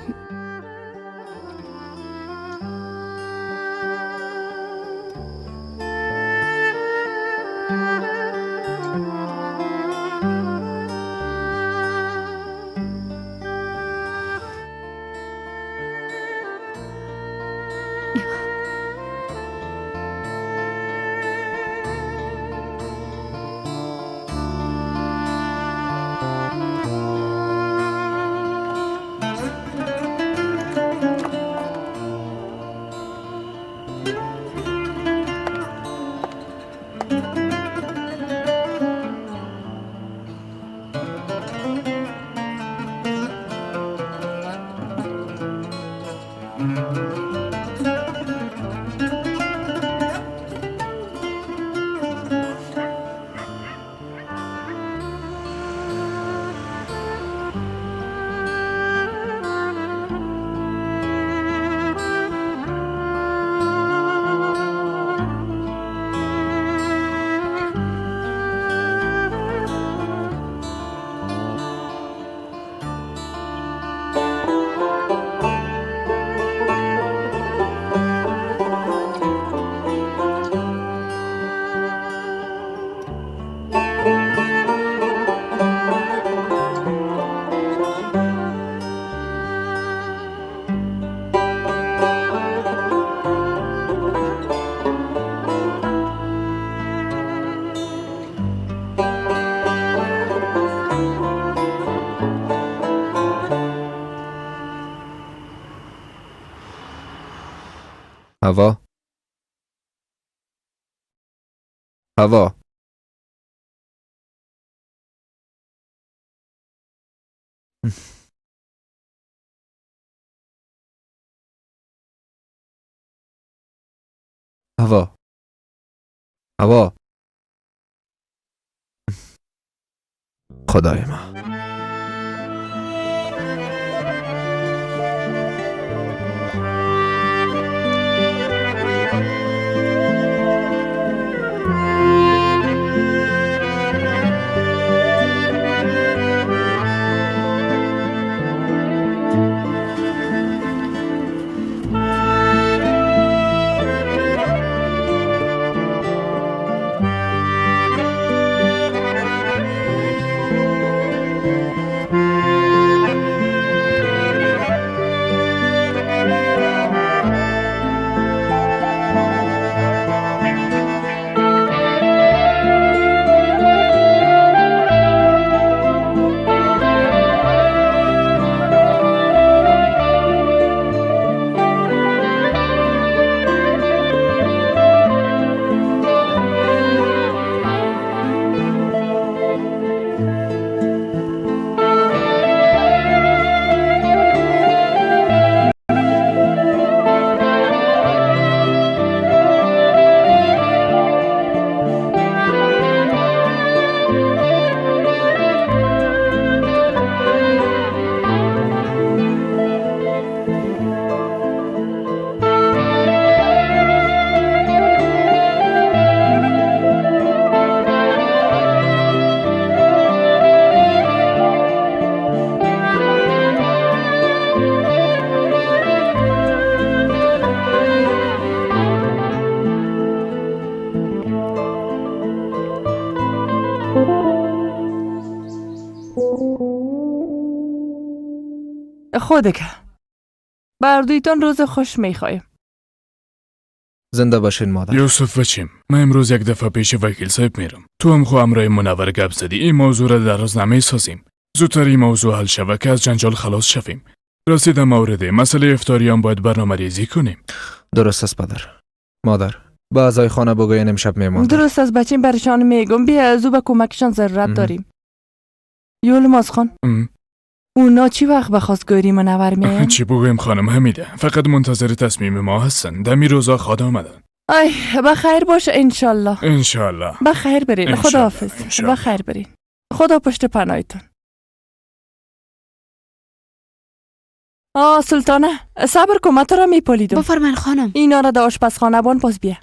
هوا، هوا، هوا، هوا. خدای من. خودکه بردویتان روز خوش میخوایم. زنده باشین مادر. یوسف بچیم، من امروز یک دفعه پیش وکیل صاحب میرم. تو هم خو امرای منور گپ زدی. این موضوع را در روز نمیسازیم. زودتر این موضوع حل شوه که از جنجال خلاص شویم. راستی در مورد مسئله افطاری هم باید برنامه ریزی کنیم. درست است پدر. مادر با اعضای خانه بگوین امشب میماند. درست است بچیم، برشان میگم. بیا از او به کمکشان ضرورت داریم. یولماز خان، اونا چی وقت به خواستگاری منور میاین؟ چی بگویم خانم حمیده، فقط منتظر تصمیم ما هستن. دمی روزا خواد آمدن. ای بخیر باشه انشالله. انشالله. بخیر برین. خداحافظ. بخیر برین. خدا پشت پناهتون. آه سلطانه، صبر کن، من تو را میپالیدم. بفرمایین خانم. اینا را در آشپزخانه بان باز بیا.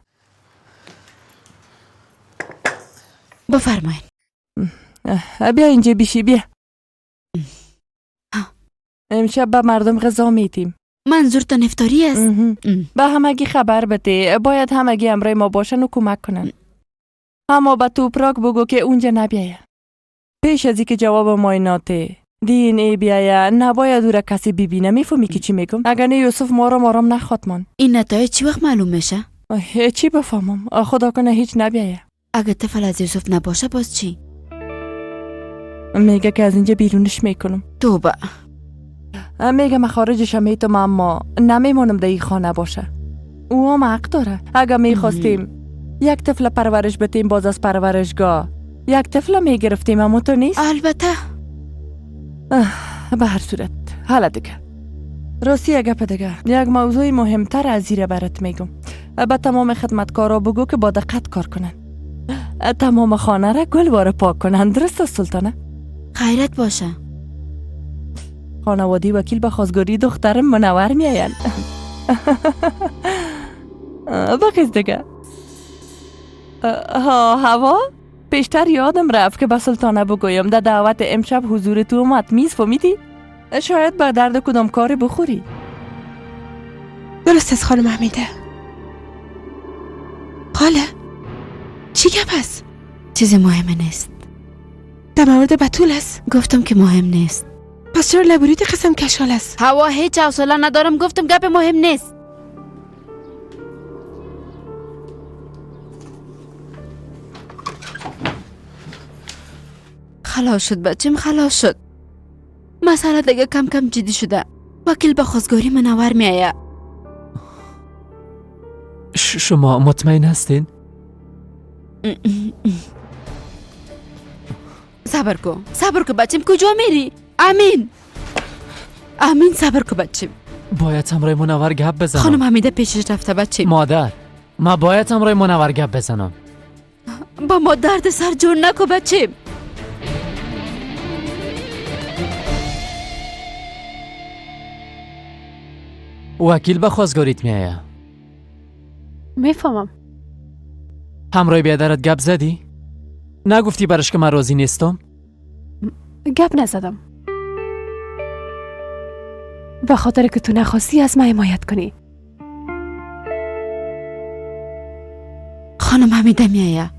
بفرمایین. بیا اینجا بیشی، بیا. امشب به مردم غذا میتیم. منظورتان افطاری است؟ به همگی خبر بده، باید همگی امرای ما باشن و کمک کنن. اما به توپراک بگو که اونجا نبیایه. پیش از اینکه جواب معاینات دی ان ای بیایه نباید او را کسی ببینه. میفهمی که چی میگم؟ اگر نه یوسف ما را آرام نخواد مان. این نتایج چی وقت معلوم میشه؟ چی بفهمم؟ خدا کنه هیچ نبیایه. اگه طفل از یوسف نباشه باز چی؟ میگه که از اینجا بیرونش میکنم. توبه. میگه من خارجش میتم اما نمیمانم در این خانه باشه. او هم حق داره. اگه میخواستیم یک طفل پرورش بتیم باز از پرورشگاه یک طفل میگرفتیم، اما تو نیست. البته. به هر صورت حالا دیگه راستی یک گپ دیگه، یک موضوع مهمتر از زیر برات میگم. به تمام خدمتکارا بگو که با دقت کار کنن، تمام خانه را گلواره پاک کنن. درست است سلطانه؟ خیرت باشه. خانوادی وکیل به خواستگاری دخترم منور میاین. بخیز دیگه. ها هوا پیشتر یادم رفت که به سلطانه بگویم در دعوت امشب حضور تو اومد. میز فهمیدی؟ شاید به درد کدام کار بخوری. درست از خانم حمیده. خاله چی گپ است؟ چیز مهم نیست. در مورد بتول است؟ گفتم که مهم نیست. پس چرا لبریت قسم کشال است؟ هوا هیچ حوصله ندارم، گفتم گپ مهم نیست. خلاص شد بچیم، خلاص شد. مسئله دیگه کم کم جدی شده. وکیل به خواستگاری منور میآید. شما مطمئن هستین؟ صبر کن، صبر کن بچیم، کجا میری؟ امین امین، صبر کن بچیم. باید همراه منور گپ بزنم. خانم حمیده پیشش رفته بچیم. مادر ما باید همراه منور گپ بزنم. با ما درد سر جور نکو بچیم. وکیل به خواستگاریت میآید. میفهمم. همراه بیادرت گپ زدی؟ نگفتی برش که من راضی نیستم؟ گپ نزدم. به خاطر که تو نخواستی از من حمایت کنی. خانم حمیده میآید.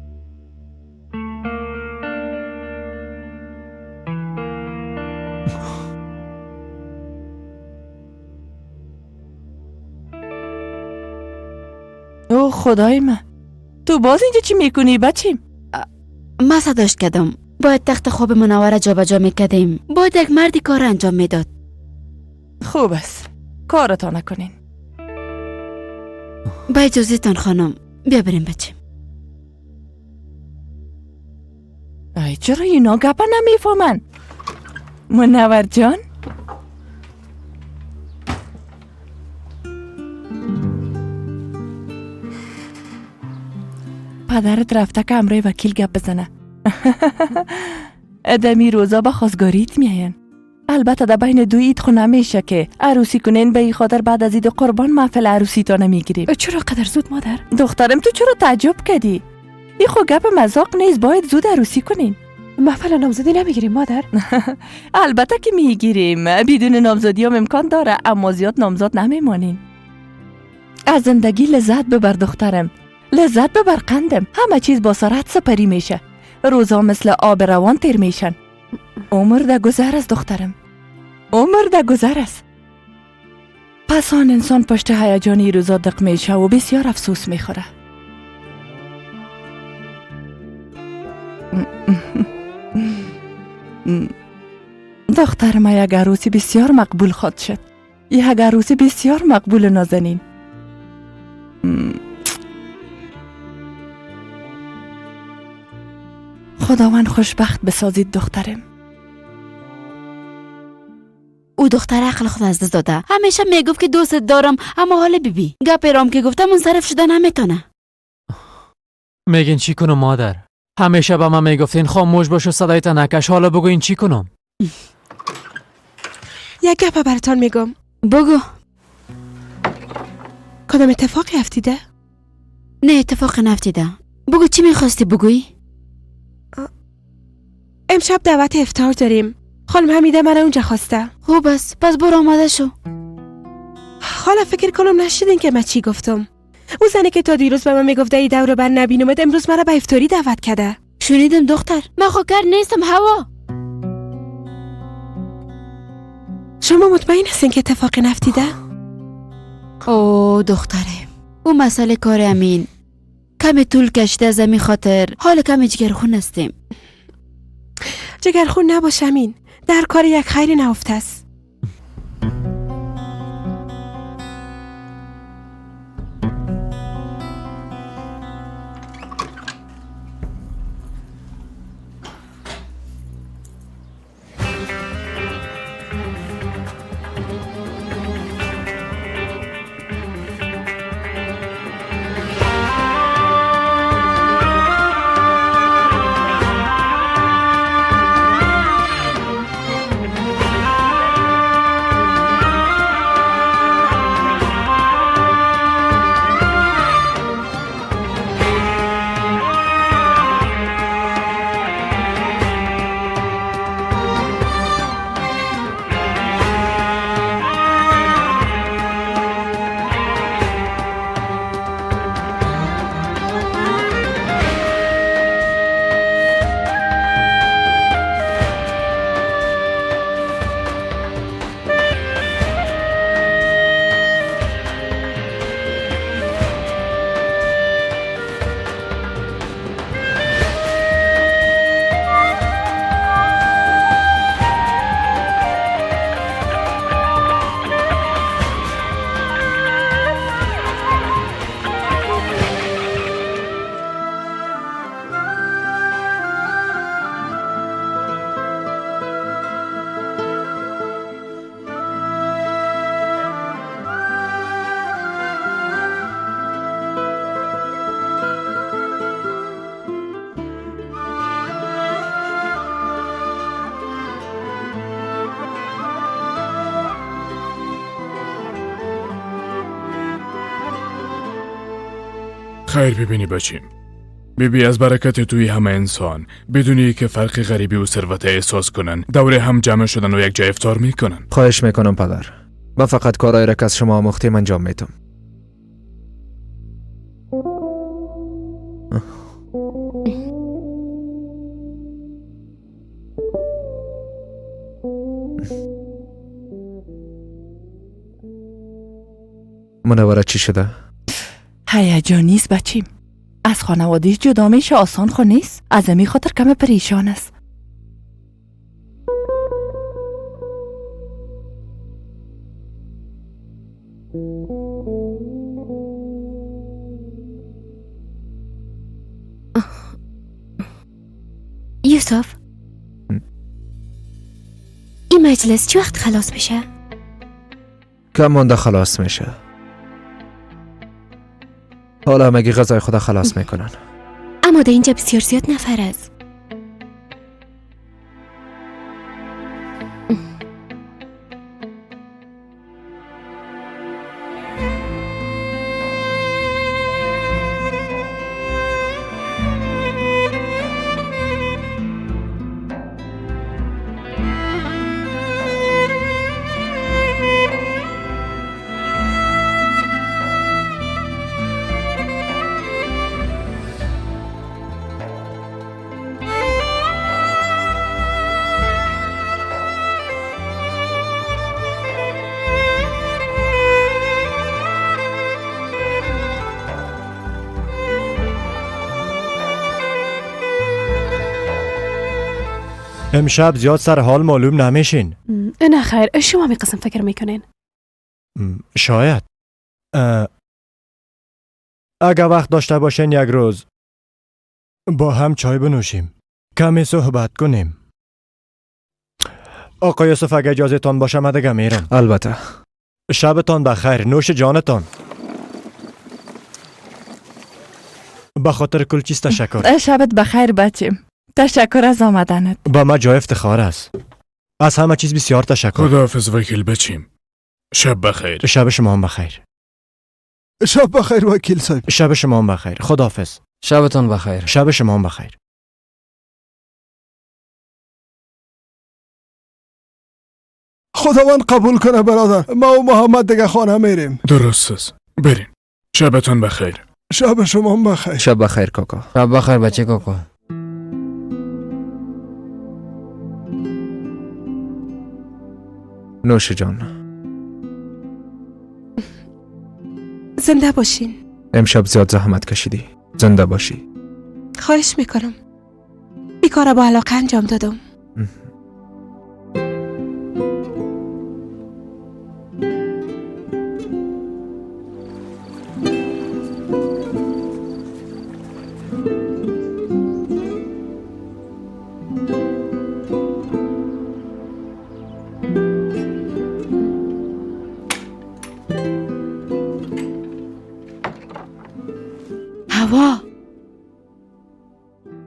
او خدای من، تو باز اینجا چی میکنی بچیم؟ من صداش کردم. باید تخت خواب منوره جابجا میکردیم. باید یک مردی کار انجام میداد. خوب است، کارتان نکنین. با اجازه تان خانم، بیا بریم بچیم. ای چرا اینا گپا نمیفهمن؟ منور جان پدرت رفته که امرای وکیل گپ بزنه. ادمی روزا به خواستگاریت میاین. البته در بین دو عید خو نمیشه که عروسی کنین، به این خاطر بعد از عید قربان محفل عروسی تا نمیگیریم. چرا قدر زود مادر؟ دخترم تو چرا تعجب کردی؟ این خو گپ مذاق نیست، باید زود عروسی کنین. محفل نامزدی نمیگیریم مادر؟ البته که میگیریم، بدون نامزدی هم امکان داره، اما زیاد نامزد نمیمانیم. از زندگی لذت ببر دخترم، لذت ببر قندم. همه چیز با سرعت سپری میشه، روزا مثل آب روان تیر میشن. عمر در گذر است دخترم، عمر در گذر است. پس آن انسان پشت هیجانی روزا دق میشه و بسیار افسوس میخوره. دختر ما یک عروسی بسیار مقبول خواهد شد. یک عروسی بسیار مقبول نازنین. خداوند خوشبخت بسازید دخترم. او دختر عقل خود از دست داده. همیشه میگفت که دوست دارم، اما حال بیبی گپ رام که گفتم منصرف شده نمیتونه. میگین چی کنم مادر؟ همیشه به من میگفتین خاموش باش و صدایت نکش. حالا بگو این چی کنم؟ یک گپ براتان میگم. بگو. کدام اتفاقی افتیده؟ نه اتفاقی نفتیده. بگو چی میخواستی بگویی؟ امشب دعوت افطار داریم. خانم حمیده من اونجا خواسته. خوب است، پس برو آماده شو. خاله فکر کنم نشیدین که من چی گفتم. او زنی که تا دیروز به من میگفت ای دور بر نبینومد امروز مرا به افطاری دعوت کرده. شنیدم دختر، من خو کر نیستم هوا. شما مطمئن هستین که اتفاقی نفتیده؟ او دختره، او مسئله کار امین کمی طول کشیده، از همین خاطر حال کمی جگرخون هستیم. جگرخون نباش امین، در کار یک خیری نهفته است. خیر ببینی بچیم. بیبی از برکت توی همه انسان بدونی که فرق غریبی و ثروت احساس کنن، دوره هم جمع شدن و یک جای افطار میکنن. خواهش میکنم پدر، من فقط کارایی را که از شما آموختیم انجام میدم. منوره چی شده؟ هیجانی است بچیم. از خانوادهش جدا میشه آسان خو نیست. از امی خاطر کم پریشان است. یوسف، این مجلس چه وقت خلاص میشه؟ کم مانده خلاص میشه. حالا همگی غذای خدا خلاص میکنن. اما در اینجا بسیار زیاد نفر است. امشب زیاد سر حال معلوم نمیشین. نه خیر، شما می قسم فکر میکنین. شاید. اگه وقت داشته باشین یک روز با هم چای بنوشیم، کمی صحبت کنیم. آقا یوسف اگه اجازه تان باشه من دیگه میرم. البته. شبتان بخیر، نوش جانتان. به خاطر کل چیز تشکر. شبت بخیر بچیم. تشکر از آمدنت. با ما جای افتخار است. از همه چیز بسیار تشکر. خداحافظ وکیل بچیم. شب بخیر. شب شما هم بخیر. شب بخیر وکیل صاحب. شب شما هم بخیر. خداحافظ. شبتان بخیر. شب شما هم بخیر. خداوند قبول کنه برادر. ما و محمد دیگه خانه میریم. درست است. بریم. شبتان بخیر. شب شما هم بخیر. شب بخیر کاکا. شب بخیر بچه کاکا. نوش جان. زنده باشین. امشب زیاد زحمت کشیدی. زنده باشی. خواهش میکنم. این کار با علاقه انجام دادم.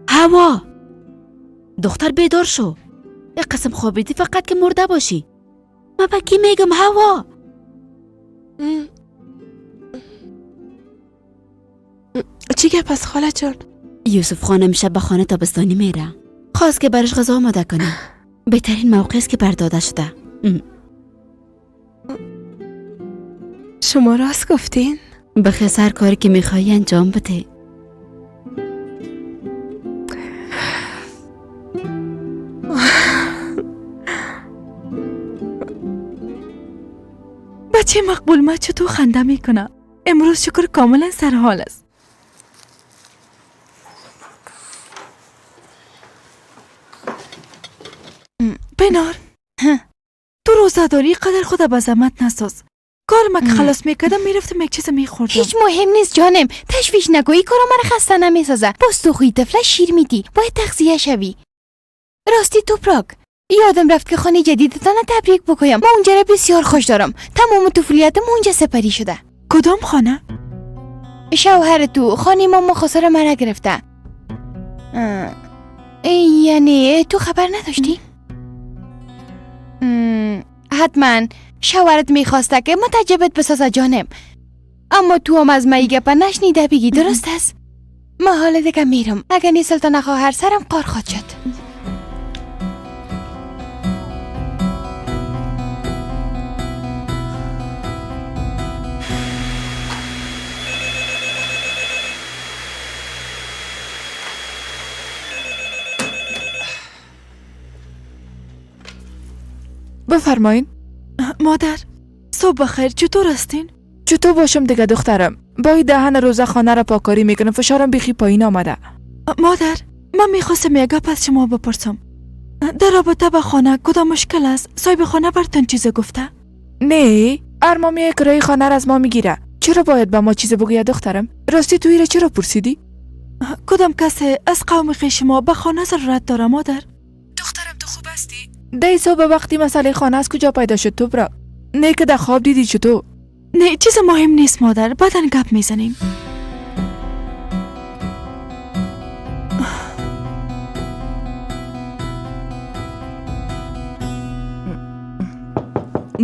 هوا دختر بیدار شو. یک قسم خوابیدی فقط که مرده باشی. من به کی میگم هوا؟ چی گپ از خاله جان؟ یوسف خان امشب به خانه تابستانی میره. خواست که برش غذا آماده کنه. بهترین موقع است که برداده شده. شما راست گفتین؟ بخیر هر کاری که میخوایی انجام بده. بچه مقبول ما چطور خنده میکنه. امروز شکر کاملا سرحال است. پنار تو روزه داری، قدر خود به زحمت نساز. کار ما که خلاص میکردم میرفتم یک چیز میخوردم. هیچ مهم نیست جانم، تشویش نکن. این کارا مرا خسته نمیسازه. باز تو خوی طفله شیر میدی، باید تغذیه شوی. راستی توپراک، یادم رفت که خانه جدیدتان تبریک بگویم. ما اونجا را بسیار خوش دارم. تمام طفولیتم اونجا سپری شده. کدام خانه؟ شوهر تو خانه ما مخاصره مرا گرفته. یعنی تو خبر نداشتی؟ حتما شوهرت میخواسته که متعجبت بسازه جانم، اما تو هم از من گپه نشنیده بگی. درست است؟ ما حالا دیگه میرم، اگه نی سلطانه خواهر سرم قار خواهد شد. بفرمایین. مادر صبح بخیر، چطور هستین؟ چطور باشم دیگه دخترم؟ با این دهن روزه خانه را پاکاری میکنم، فشارم بیخی پایین آمده. مادر من میخواستم یک گپ از شما بپرسم. در رابطه با خانه کدام مشکل است؟ صاحب خانه برتان چیز گفته؟ نه، ارمامی کرایه خانه را از ما میگیره. چرا باید به ما چیز بگوید دخترم؟ راستی تو ایره چرا پرسیدی؟ کدام کسی از قوم خویش ما به خانه ضرورت داره مادر؟ دخترم تو خوب هستی؟ دی صبح وقتی مسئله خانه از کجا پیدا شد تو برا؟ نه که در خواب دیدی چطور؟ نه چیز مهم نیست مادر، بعدا گپ میزنیم.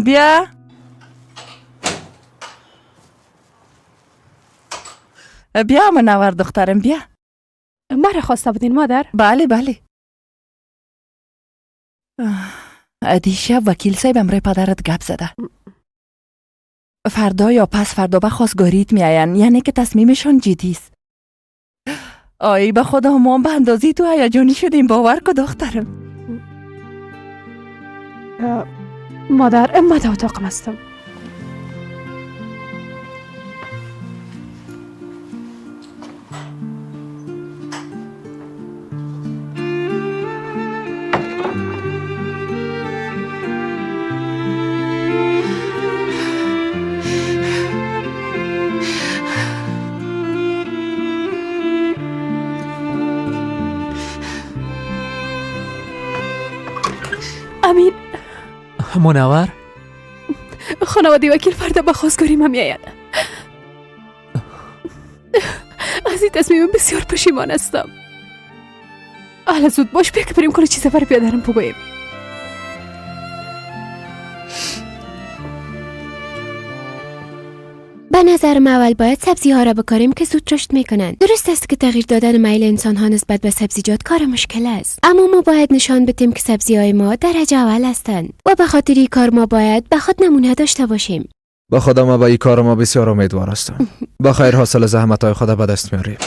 بیا بیا منور دخترم بیا. مرا خواسته بودین مادر؟ بله بله. دیشب وکیل صاحب امرای پدرت گپ زده. فردا یا پس فردا به خواستگاریت میآیند، یعنی که تصمیمشان جدی است. آی به خدا ما به اندازه تو هیجانی شدیم، باور کن دخترم. مادر ما در اتاقم هستم. منور؟ خانواده وکیل فردا به خواستگاری من میآید. از این تصمیم بسیار پشیمان هستم. حالا زود باش بیا که بریم کل چیز برای بیادرم بگوییم. به نظر من اول باید سبزی ها را بکاریم که زود رشد میکنند. درست است که تغییر دادن میل انسان ها نسبت به سبزیجات کار مشکل است، اما ما باید نشان بدیم که سبزی های ما درجه اول هستند و به خاطر این کار ما باید به خود نمونه داشته باشیم. با خدا ما به این کار ما بسیار امیدوار هستم. با خیر حاصل زحمت های خود به دست میاریم.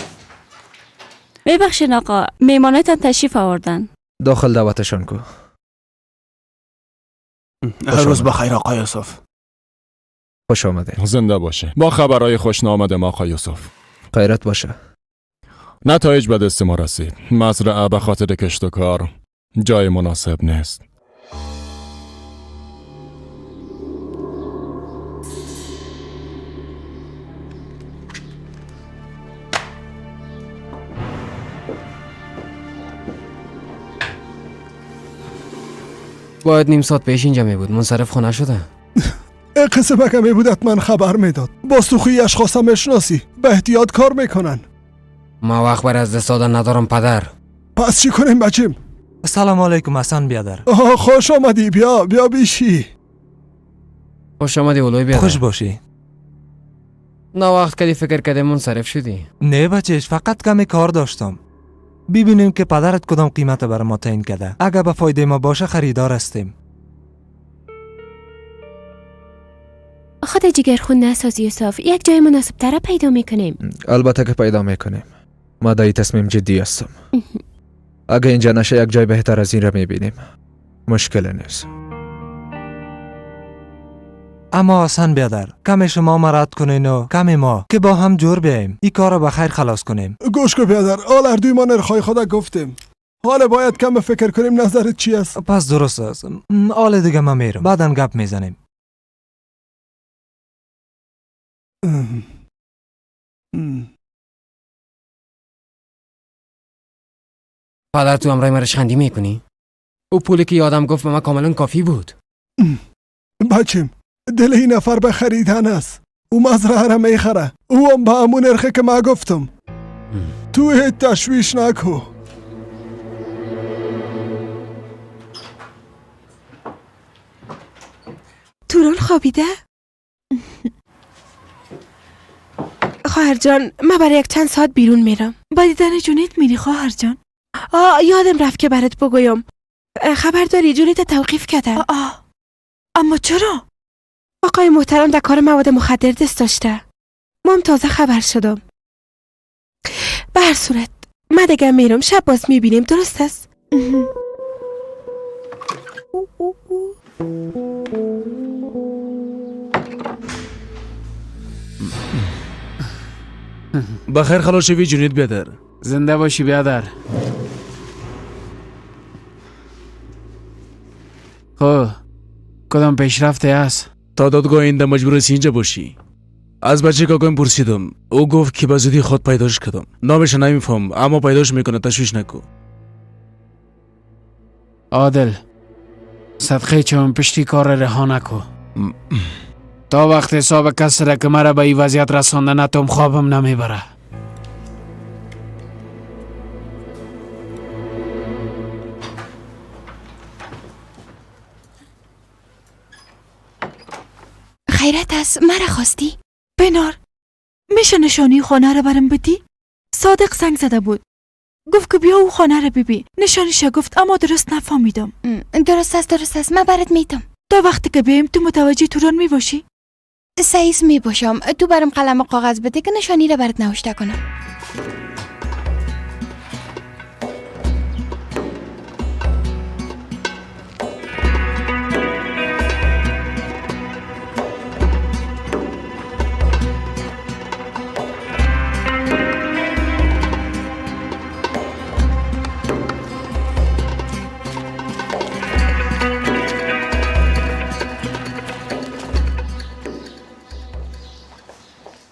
ببخشید آقا، میهمانتان تشریف آوردن. داخل دعوتشان کو. روز بخیر آقای یوسف. خوش آمده. زنده باشه. با خبرهای خوش نامدم آقای یوسف. خیرت باشه. نتایج به دست ما رسید. مزرعه به خاطر کشت و کار جای مناسب نیست. باید نیم ساعت پیش اینجا می بود. منصرف خانه شده. قصه بکمی بود من خبر میداد. با سوخی اشخاص هم اشناسی. به احتیاط کار میکنن. ما وقت بر از دست دادن ندارم پدر. پس چی کنیم بچیم؟ سلام علیکم حسن بیادر. آها خوش آمدی. بیا بیا بیشی. خوش آمدی اولوی بیادر. خوش باشی. نه وقت کدی فکر کردیم منصرف شدی. نه بچهش، فقط کمی کار داشتم. ببینیم که پدرت کدام قیمت بر ما تعیین کرده. اگه به فایده ما باشه خریدار هستیم. خود جگرخون نساز یوسف، یک جای مناسب تر پیدا میکنیم. البته که پیدا میکنیم. ما در تصمیم جدی هستم. اگه اینجا نشه یک جای بهتر از این را میبینیم. مشکل نیست. اما حسن بیادر، کمی شما مرد کنین و کمی ما که با هم جور بیاییم. این کار را به خیر خلاص کنیم. گوش کن بیادر، حال هر دوی ما نرخ‌های خود گفتیم. حالا باید کم فکر کنیم. نظرت چی است؟ پس درست است. حال دیگه ما میرم، بعداً گپ میزنیم. پدر تو امرای مرش خندی میکنی؟ او پولی که یادم گفت به من کاملا کافی بود. بچیم، دل این نفر به خریدن است. او مزرعه را میخره. او هم به همون نرخه که ما گفتم. تو هیچ تشویش نکو. توران خوابیده؟ خواهر جان، من برای یک چند ساعت بیرون میرم. با دیدن جونیت میری خواهر جان؟ یادم رفت که برات بگویم. خبر داری جونیت توقیف کردن. اما چرا؟ آقای محترم در کار مواد مخدر دست داشته. ما هم تازه خبر شدم. به هر صورت من دیگه میرم. شب باز میبینیم. درست است؟ بخیر خلاص شوی جنید بیادر. زنده باشی بیادر. خب کدام پیشرفتی است؟ تا دادگاه اینده مجبور است اینجا باشی. از بچه کاکایم پرسیدم، او گفت که به زودی خود پیداش کردم. نامش نمیفهم اما پیداش میکنه، تشویش نکو. عادل، صدقه چون پشتی کار رها نکو. تا وقت حساب کس را که مرا به این وضعیت رسانده نتم خوابم نمیبره. خیرت است، مرا خواستی؟ بنار، میشه نشانی خانه را برم بدی؟ صادق زنگ زده بود، گفت که بیا او خانه را ببین. نشانیش گفت اما درست نفهمیدم. درست است درست است، من برات میتم. تا وقتی که بیایم تو متوجه توران میباشی؟ سعیس میباشم. تو برام قلم و کاغذ بده که نشانی را برات نوشته کنم.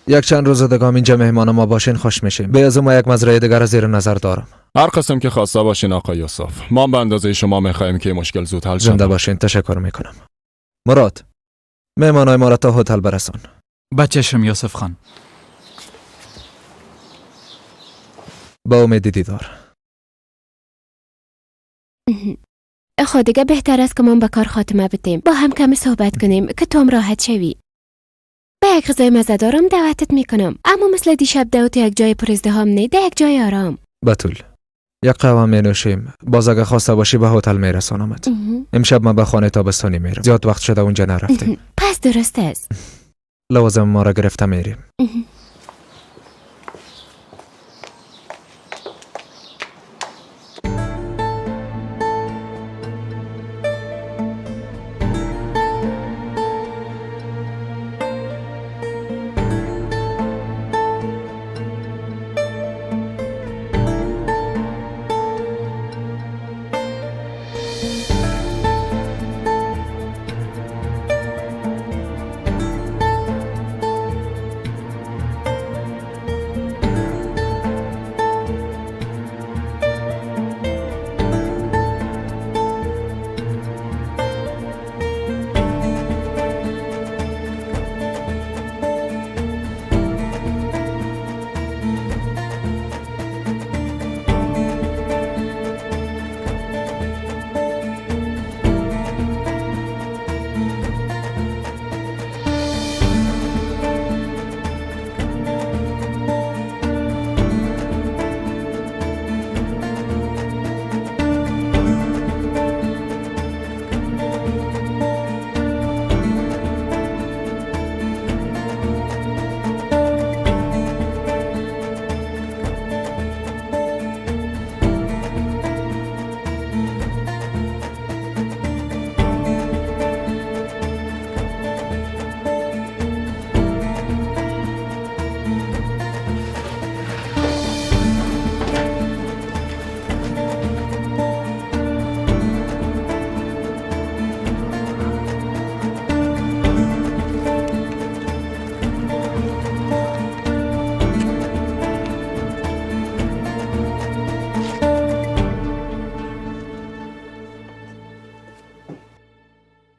یک چند روز دیگه هم اینجا مهمان ما باشین خوش میشیم. به از ما یک مزرعه دیگر زیر نظر دارم. هر قسم که خواسته باشین آقای یوسف، ما به اندازه شما میخوایم که مشکل زود حل شود. زنده باشین، تشکر میکنم. مراد، مهمانای ما را تا هتل برسان. بچشم یوسف خان. با امید دیدار. خب دیگه بهتر است که ما به کار خاتمه بدیم. با هم کمی صحبت کنیم که تو هم راحت شوی. به یک غذای مزه‌دارم دعوتت میکنم، اما مثل دیشب دعوت یک جای پر ازدحام نه، در یک جای آرام. بتول، یک قهوه می نوشیم. باز اگه خواسته باشی به هتل میرسانمت. امشب من به خانه تابستانی میرم. زیاد وقت شده اونجا نرفتیم. پس درست است. لوازم ما را گرفته میریم.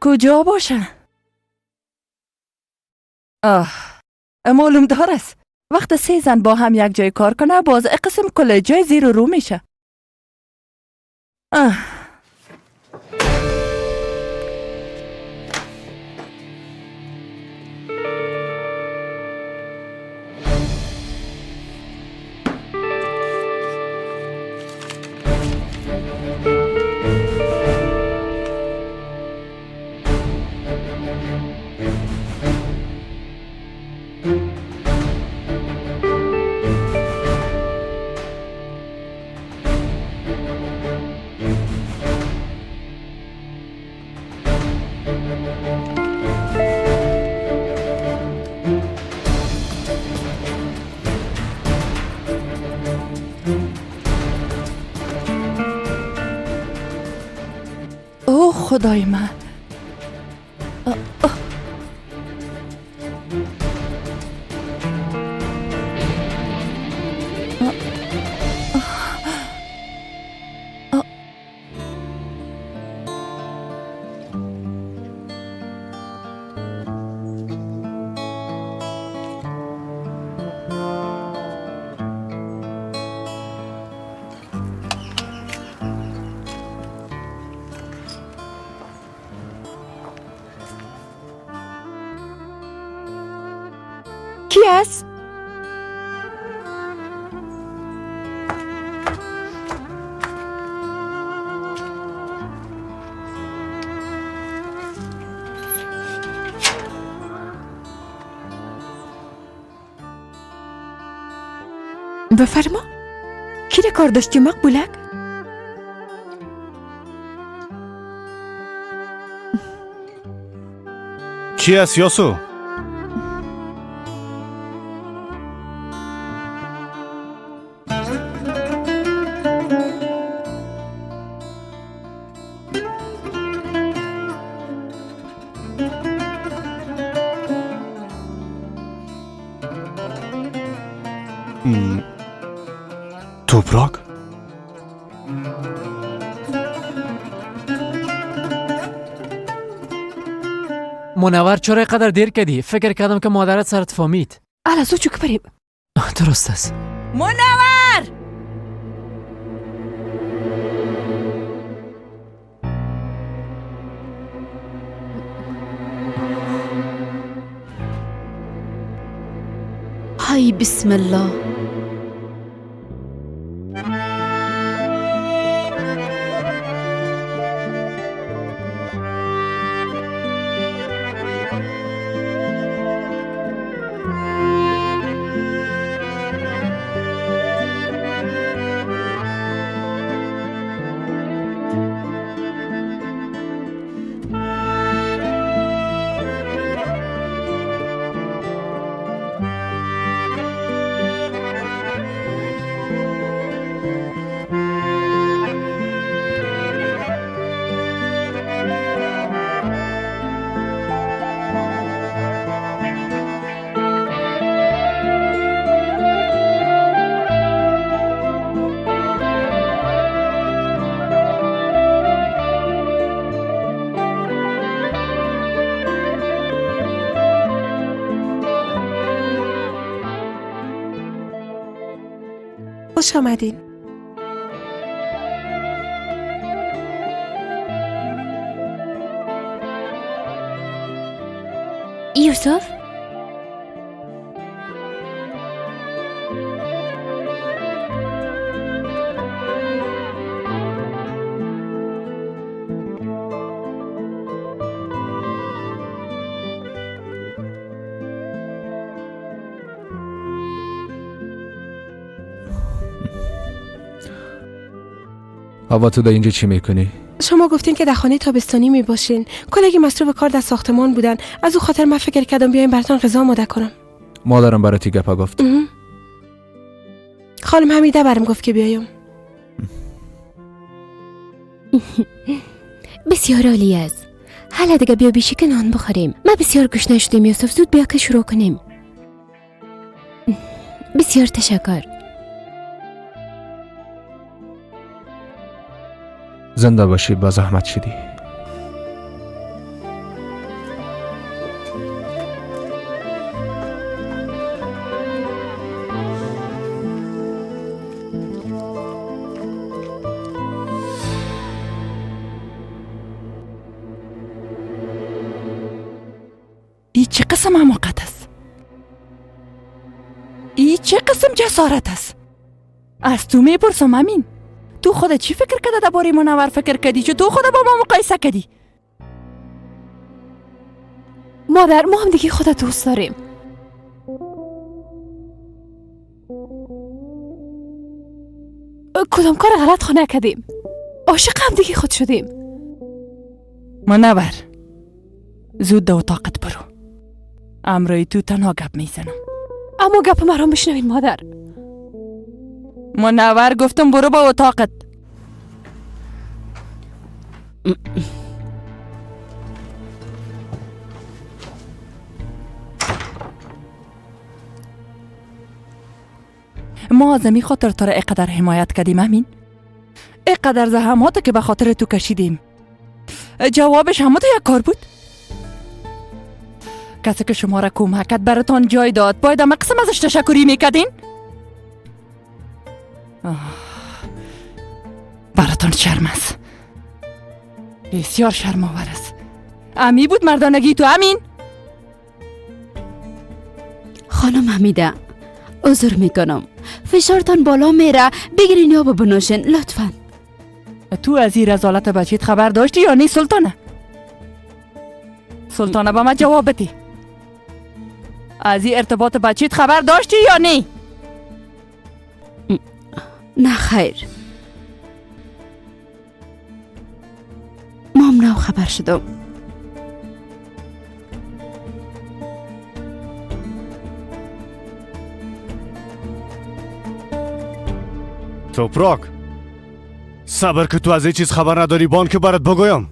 کجا باشه؟ آه، معلوم دار است. وقت سه زن با هم یک جای کار کنه باز قسم کل جای زیر و رو میشه. آه. او خدای من، کی است؟ بفرما، کی را کار داشتی مقبولک؟ کی است یاسو؟ توپراک؟ منور چرا قدر دیر کردی؟ فکر کردم که مادرت سرت فهمید. الا زود چوک بریم. درست است. منور! های بسم الله. خوش آمدین. یوسف؟ هوا تو در اینجا چی میکنی؟ شما گفتین که در خانه تابستانی میباشین. کلگی مصروف کار در ساختمان بودن. از او خاطر من فکر کردم بیایم براتون غذا آماده کنم. مادرم براتی گپا گفت. خانم حمیده برم گفت که بیایم. بسیار عالی است. حالا دیگه بیا بیشی که نان بخوریم. ما بسیار گشنه شدیم یوسف، زود بیا که شروع کنیم. بسیار تشکر. زنده باشی، با زحمت شدی. ای چه قسم حماقت است؟ ای چه قسم جسارت است؟ از تو میپرسم امین، تو خود چی فکر کرده درباره منور فکر کردی؟ چه تو خود با ما مقایسه کردی؟ مادر، ما هم دیگه خودت دوست داریم. کدام کار غلط خو نکردیم. عاشق هم دیگه خود شدیم. منور، زود در اتاقت برو. امرای تو تنها گپ میزنم. اما گپ مرا بشنوین مادر. منور گفتم برو با اتاقت. ما از امی خاطر تو را اقدر حمایت کردیم امین، اقدر زحمات که به خاطر تو کشیدیم، جوابش همه تو یک کار بود. کسی که شما را کمک کرد براتان جای داد، باید همه قسم ازش تشکری میکردین. براتان شرم است، بسیار شرم آور است. امی بود مردانگی تو امین. خانم حمیده، عذر میکنم، فشارتان بالا میره، بگیرین یا بنوشین لطفا. تو از این رزالت بچیت خبر داشتی یا نه سلطانه؟ سلطانه با من جواب بده. از این ارتباط بچیت خبر داشتی یا نه؟ نه خیر، مام نو خبر شدم. توپراک، صبر که تو از این چیز خبر نداری، بان که برات بگویم.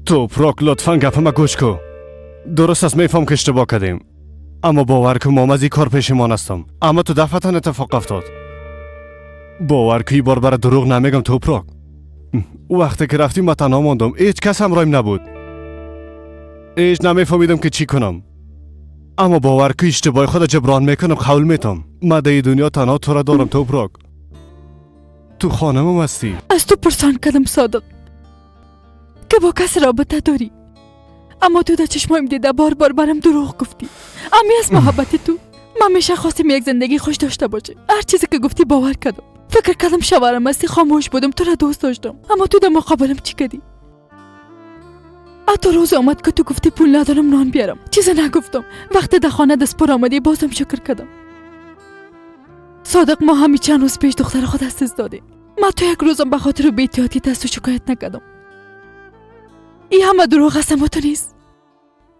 توپراک لطفا گپ ما گوش کو. درست است میفهم که اشتباه کردیم، اما باور که ما از این کار پشیمان هستم. اما تو دفعتا اتفاق افتاد. باور که این بار برات دروغ نمیگم توپراک. وقتی که رفتیم من تنها ماندم، هیچ کس همراهیم نبود. هیچ نمیفهمیدم که چی کنم. اما باور که اشتباه خود جبران میکنم، قول میتم. من در دنیا تنها تو را دارم توپراک. تو خانمم هستی. از تو پرسان کردم صادق که با کس رابطه داری، اما تو در چشمایم دیده بار بار برم دروغ گفتی. امی از محبت تو من میشه خواستم یک زندگی خوش داشته باشه. هر چیزی که گفتی باور کردم. فکر کردم شوهرم هستی، خاموش بودم، تو را دوست داشتم، اما تو در مقابلم چی کردی؟ حتی روز آمد که تو گفتی پول ندارم نان بیارم، چیزی نگفتم. وقتی در خانه دست پر آمدی بازم شکر کردم. صادق ما همی چند روز پیش دختر خود از دست دادیم. ما تو یک روزم به خاطر بی‌احتیاطی دست و شکایت نکردم. این همه دروغ است اما تو نیست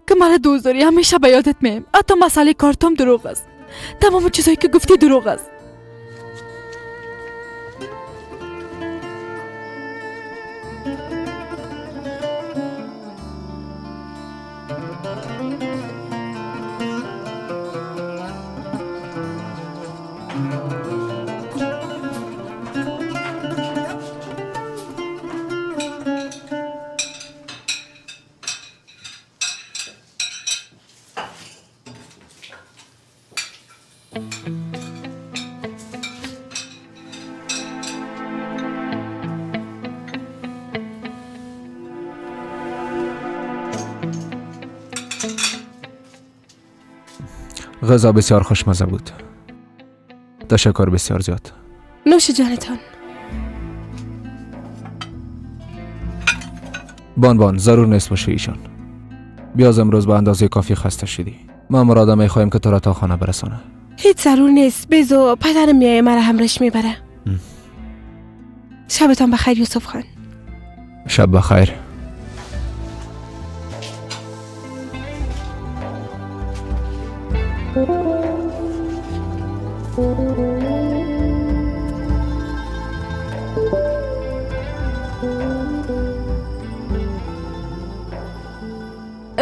که مرا دوست داری. همیشه به یادت میم. حتی مسئله کارتم دروغ است. تمام چیزایی که گفتی دروغ است. غذا بسیار خوشمزه بود. تشکر بسیار زیاد. نوش جانتان. بان بان ضرور نیست باشه ایشان. بیاز امروز به اندازه کافی خسته شدی. من مرادم میخوایم که تو را تا خانه برسانه. هیچ ضرور نیست. بیزو پدرم میایه مرا همراهش میبره. شبتان بخیر یوسف خان. شب بخیر.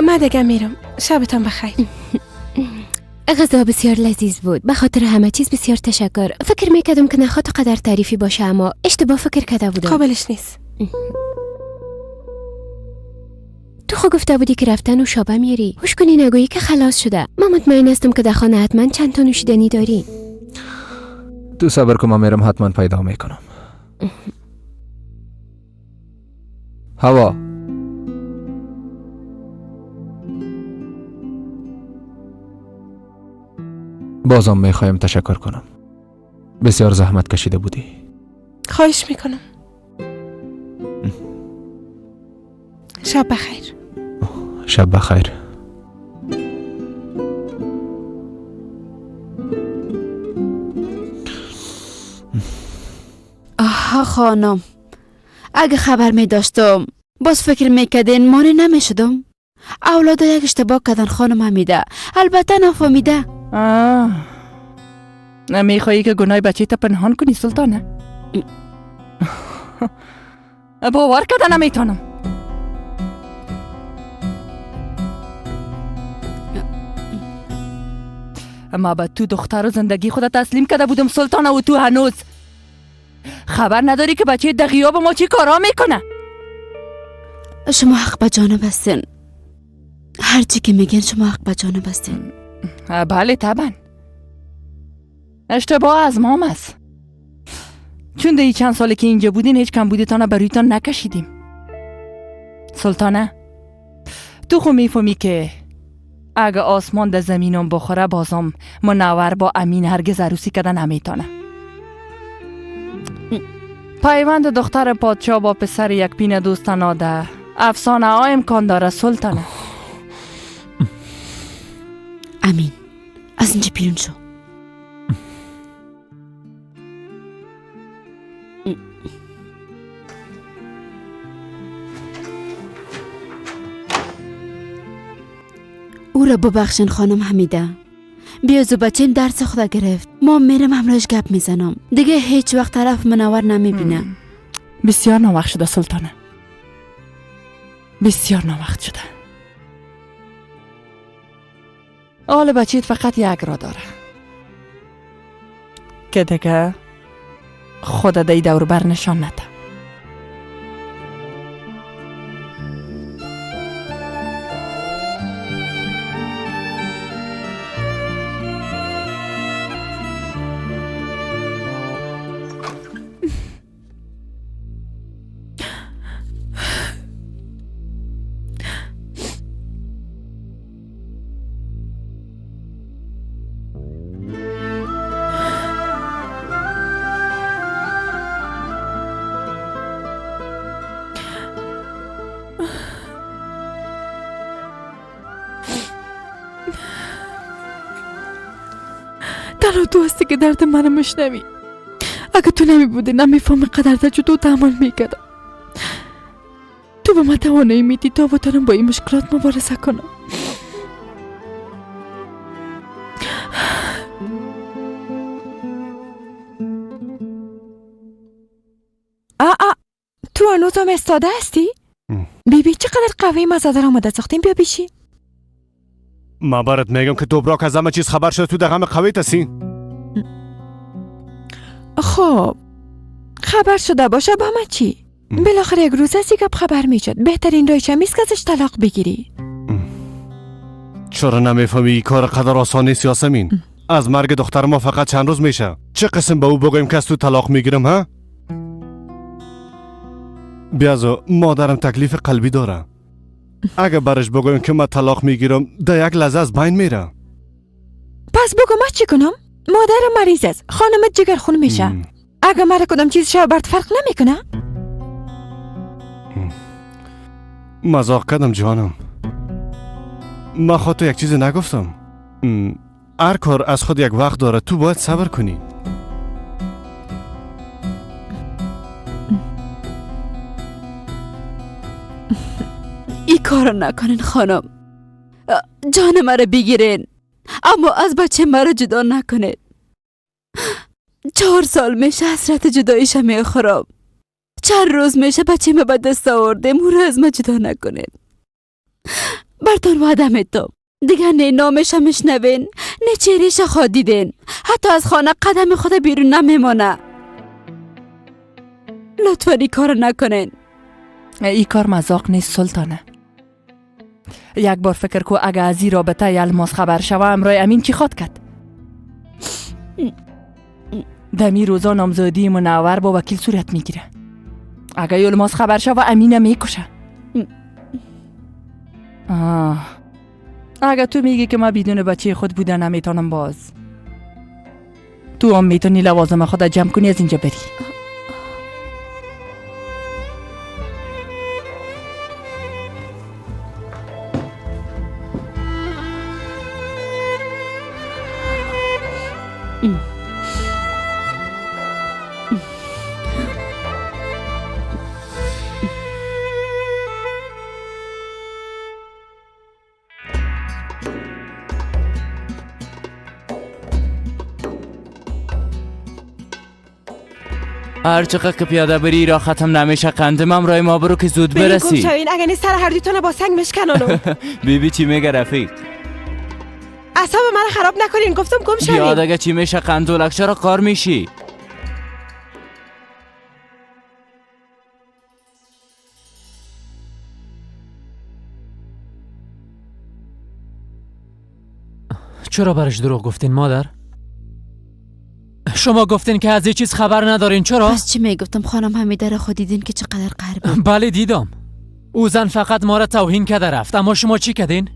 من دیگه میرم. شبتان بخیر. غذا بسیار لذیذ بود. به خاطر همه چیز بسیار تشکر. فکر میکردم که نخواد قدر تعریفی باشه، اما اشتباه فکر کرده بودم. قابلش نیست. تو خو گفته بودی که رفتن و شابه میری. هوش کنی نگویی که خلاص شده. من مطمئن هستم که در خانه حتما چند تا نوشیدنی داری. تو صبر کن، من میرم حتما پیدا میکنم. هوا بازم میخوایم تشکر کنم. بسیار زحمت کشیده بودی. خواهش میکنم. شب بخیر. شب بخیر. آها خانم، اگه خبر می داشتم باز فکر میکردین مانع نمیشدم. اولادا یک اشتباه کردن خانم حمیده، البته نفهمیده. نمیخوایی که گناه بچه تا پنهان کنی سلطانه؟ باور کده نمیتونم. اما با تو دختر و زندگی خود تسلیم کرده بودم سلطانه، و تو هنوز خبر نداری که بچه در غیاب ما چی کارا میکنه. شما حق به جانب هستین. هرچی که میگین شما حق به جانب هستین. بله طبعا. اشتباه از مام است. چون در چند ساله که اینجا بودین هیچ کم بودیتان برویتان نکشیدیم. سلطانه تو خو میفهمی که اگه آسمان در زمینم بخوره بازم منور با امین هرگز عروسی کردن نمیتونه. پیوند دختر پادشاه با پسر یک پین دوست ناده افسانه ها امکان داره سلطانه. امین از اینجا بیرون شو. او را ببخشین خانم حمیده. بیازو بچیم درس خدا گرفت. ما میرم همراهش گپ میزنم. دیگه هیچ وقت طرف منور نمیبینه. بسیار ناوقت شده سلطانه. بسیار ناوقت شده. آل بچیت فقط یک را داره که دیگه خود دی دور بر نشان نده. تنها تو هستی که درد منو میشنوی. اگه تو نمی بودی نمیفهمی قدر در تو تحمل میکردم. تو به من توانایی میدی تا بتونم با این مشکلات مبارزه کنم. تو هنوز هم استاده هستی؟ بیبی چقدر قهوه مزه‌دار آماده ساختیم، بیا بیشی. ما برات میگم که توپراک از همه چیز خبر شده، تو در غم قوی هستی. خب خبر شده باشه با من چی؟ بالاخره یک روز از یک خبر میشد. بهترین رایش هم که ازش طلاق بگیری. چرا نمیفهمی این کار قدر آسان نیست یاسمین؟ از مرگ دختر ما فقط چند روز میشه. چه قسم به او بگویم که از تو طلاق میگیرم؟ ها؟ بیازو مادرم تکلیف قلبی داره. اگه برش بگویم که من طلاق میگیرم در یک لحظه از بین میره. پس بگو من چی کنم؟ مادرم مریض است، خانمت جگرخون میشه. اگه مرا کدام چیز شو برات فرق نمیکنه؟ مذاق کردم جانم. من خود تو یک چیز نگفتم. هر کار از خود یک وقت داره، تو باید صبر کنی. ای کارو نکنین خانم، جان مرا بگیرین اما از بچه مرا جدا نکنید. 4 سال میشه حسرت جداییش میخورم. چند روز میشه بچه ما به دست آوردیم، او را از ما جدا نکنید. برتان وعده میتم دیگه نه نامش میشنوین نه چهرهش خود دیدین، حتی از خانه قدم خود بیرون نمیمانه. لطفا این کار نکنین. ای کار مذاق نیست سلطانه. یک بار فکر کو اگه از این رابطه الماس خبر شوه امرای امین چی خواد کرد؟ دمی روزا نامزادی منور با وکیل صورت میگیره. اگه الماس خبر شوه امینه میکشه. اگه تو میگی که من بدون بچه خود بوده نمیتونم، باز تو هم میتونی لوازم خود جمع کنی از اینجا بری. هر چقدر که پیاده بری را ختم نمیشه. قندم رای ما برو که زود برسی. گم شوین اگه نیست سر هر دوتون با سنگ مشکنانو. بیبی چی میگه رفیق؟ اعصاب من خراب نکنین، گفتم گم شوین. بیا دیگه چی میشه قندولک، چرا قار میشی؟ چرا برش دروغ گفتین مادر؟ شما گفتین که از یه چیز خبر ندارین، چرا؟ پس چی میگفتم خانم حمیده را خود دیدین که چقدر قهر بود. بله دیدم. او زن فقط ما را توهین کرده رفت، اما شما چی کردین؟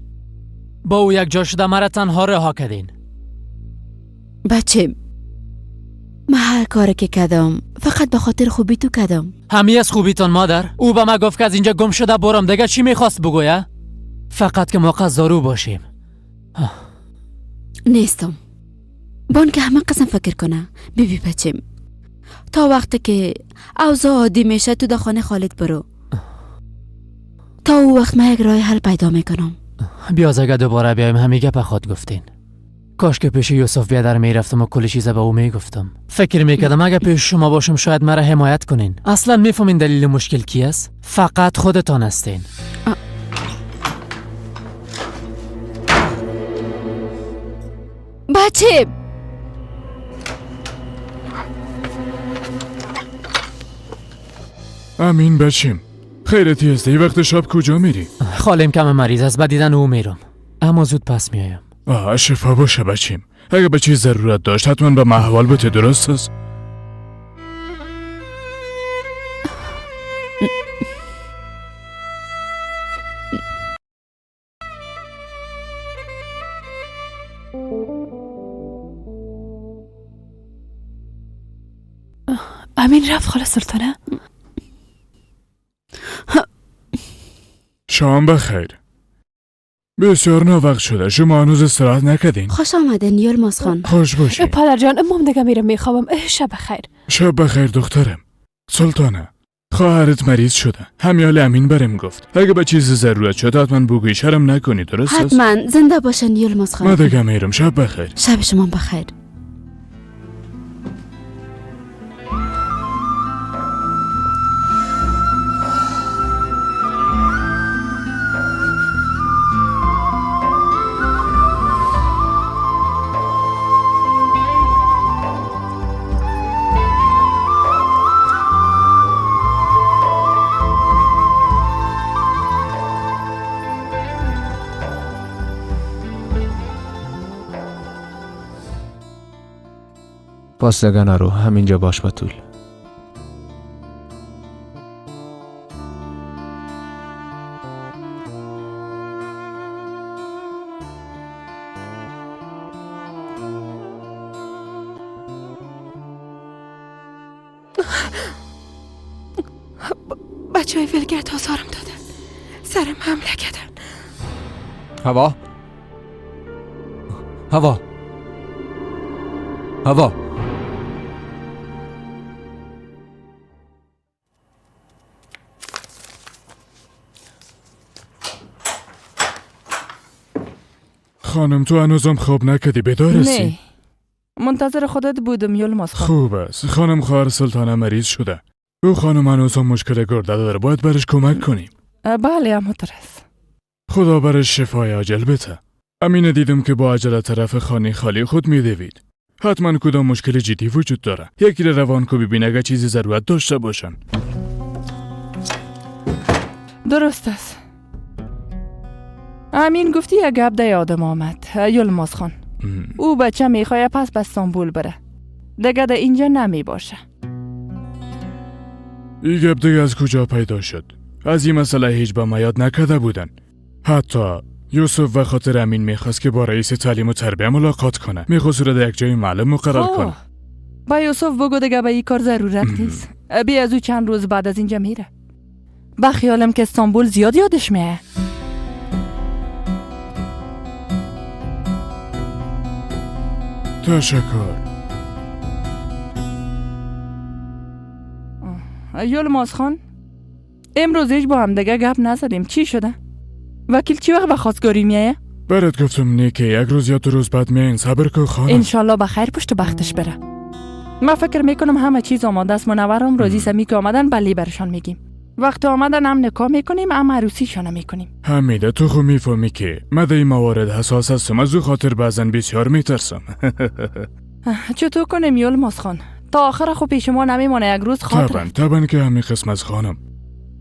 با او یک جا شده مرا تنها رها کردین. بچه من هر کاری که کردم فقط به خاطر خوبی تو کردم. همی از خوبیتان مادر. او به ما گفت که از اینجا گم شده برم، دیگه چی میخواست بگویه؟ فقط که ما قصدارو باشیم. نیستم. بان که همه قسم فکر کنه. بیبی بچم تا وقتی که اوضاع عادی میشه تو در خانه خالد برو. تا او وقت من یک راه حل پیدا میکنم. بیاز اگه دوباره بیایم همه گپ خود گفتین. کاش که پیش یوسف بیادر میرفتم و کل چیز به او میگفتم. فکر میکردم اگه پیش شما باشم شاید مرا حمایت کنین. اصلا میفهمین دلیل مشکل کی است؟ فقط خودتان هستین. بچه امین بچیم خیرتی هستی، وقت شب کجا میری؟ خالم کم مریض است، به دیدن او میرم اما زود پس میایم. شفا باشه بچیم. اگه به چیز ضرورت داشت حتما به محوال بته، درست است؟ امین رفت خاله سلطانه. شام بخیر. بسیار ناوقت شده، شما هنوز استراحت نکردین. خوش آمدین یلماز خان. خوش باشی. پدر جان، مام دیگه میرم میخوابم. شب بخیر. شب بخیر دخترم. سلطانه، خواهرت مریض شده. همیال امین برم گفت اگه به چیز ضرورت شد حتما بگوی، شرم نکنی، درست است؟ حتما. زنده باشن یلماز خان. من دیگه میرم، شب بخیر. شب شما بخیر. پاس دیگه نرو، همینجا باش بتول. بچه های ولگرد آزارم دادن، سرم حمله کردن. هوا هوا هوا. خانم تو هنوزم خواب نکردی، بیدار هستی؟ نه، منتظر خودت بودم یلماز خان. خوب است. خانم خواهر سلطانه مریض شده. او خانم هنوزم مشکل گرده داره، باید برش کمک کنیم. بله اما است. خدا برش شفای عاجل بده. امینه دیدم که با عجله طرف خانه خالی خود میدوید. حتما کدام مشکل جدی وجود داره. یکی را روان کو ببین اگه چیزی ضرورت داشته باشن. درست است. امین گفتی یک گپ ده یادم آمد یلماز خان. او بچه میخواه پس به استانبول بره، دیگه ده اینجا نمی باشه. این گپ دیگه از کجا پیدا شد؟ از این مسئله هیچ به ما یاد نکرده بودن. حتی یوسف و خاطر امین میخواست که با رئیس تعلیم و تربیه ملاقات کنه. میخواست را در یک جای معلم مقرر کنه. با یوسف بگو دیگه به این کار ضرورت نیست. بی از او چند روز بعد از اینجا میره. با خیالم که استانبول زیاد یادش میه. تشکر. یلماز خان، امروز هیچ با هم دیگه گپ نزدیم. چی شده؟ وکیل چی وقت به خواستگاری میایه؟ برات گفتم نه که یک روز یا دو روز بعد میاین. صبر کن خانم. انشالله به خیر پشت بختش بره. من فکر میکنم همه چیز آماده است. منورم راضی سمی که آمدن بلی برشان میگیم. وقت آمدن هم نکاح میکنیم، هم عروسیشان میکنیم. حمیده تو خو میفهمی که من در این موارد حساس هستم، از او خاطر بعضا بسیار میترسم. چطور کنیم یلماز خان؟ تا آخر خو پیش ما نمیمانه، یک روز خاطر. طبعا که همین قسم از خانم.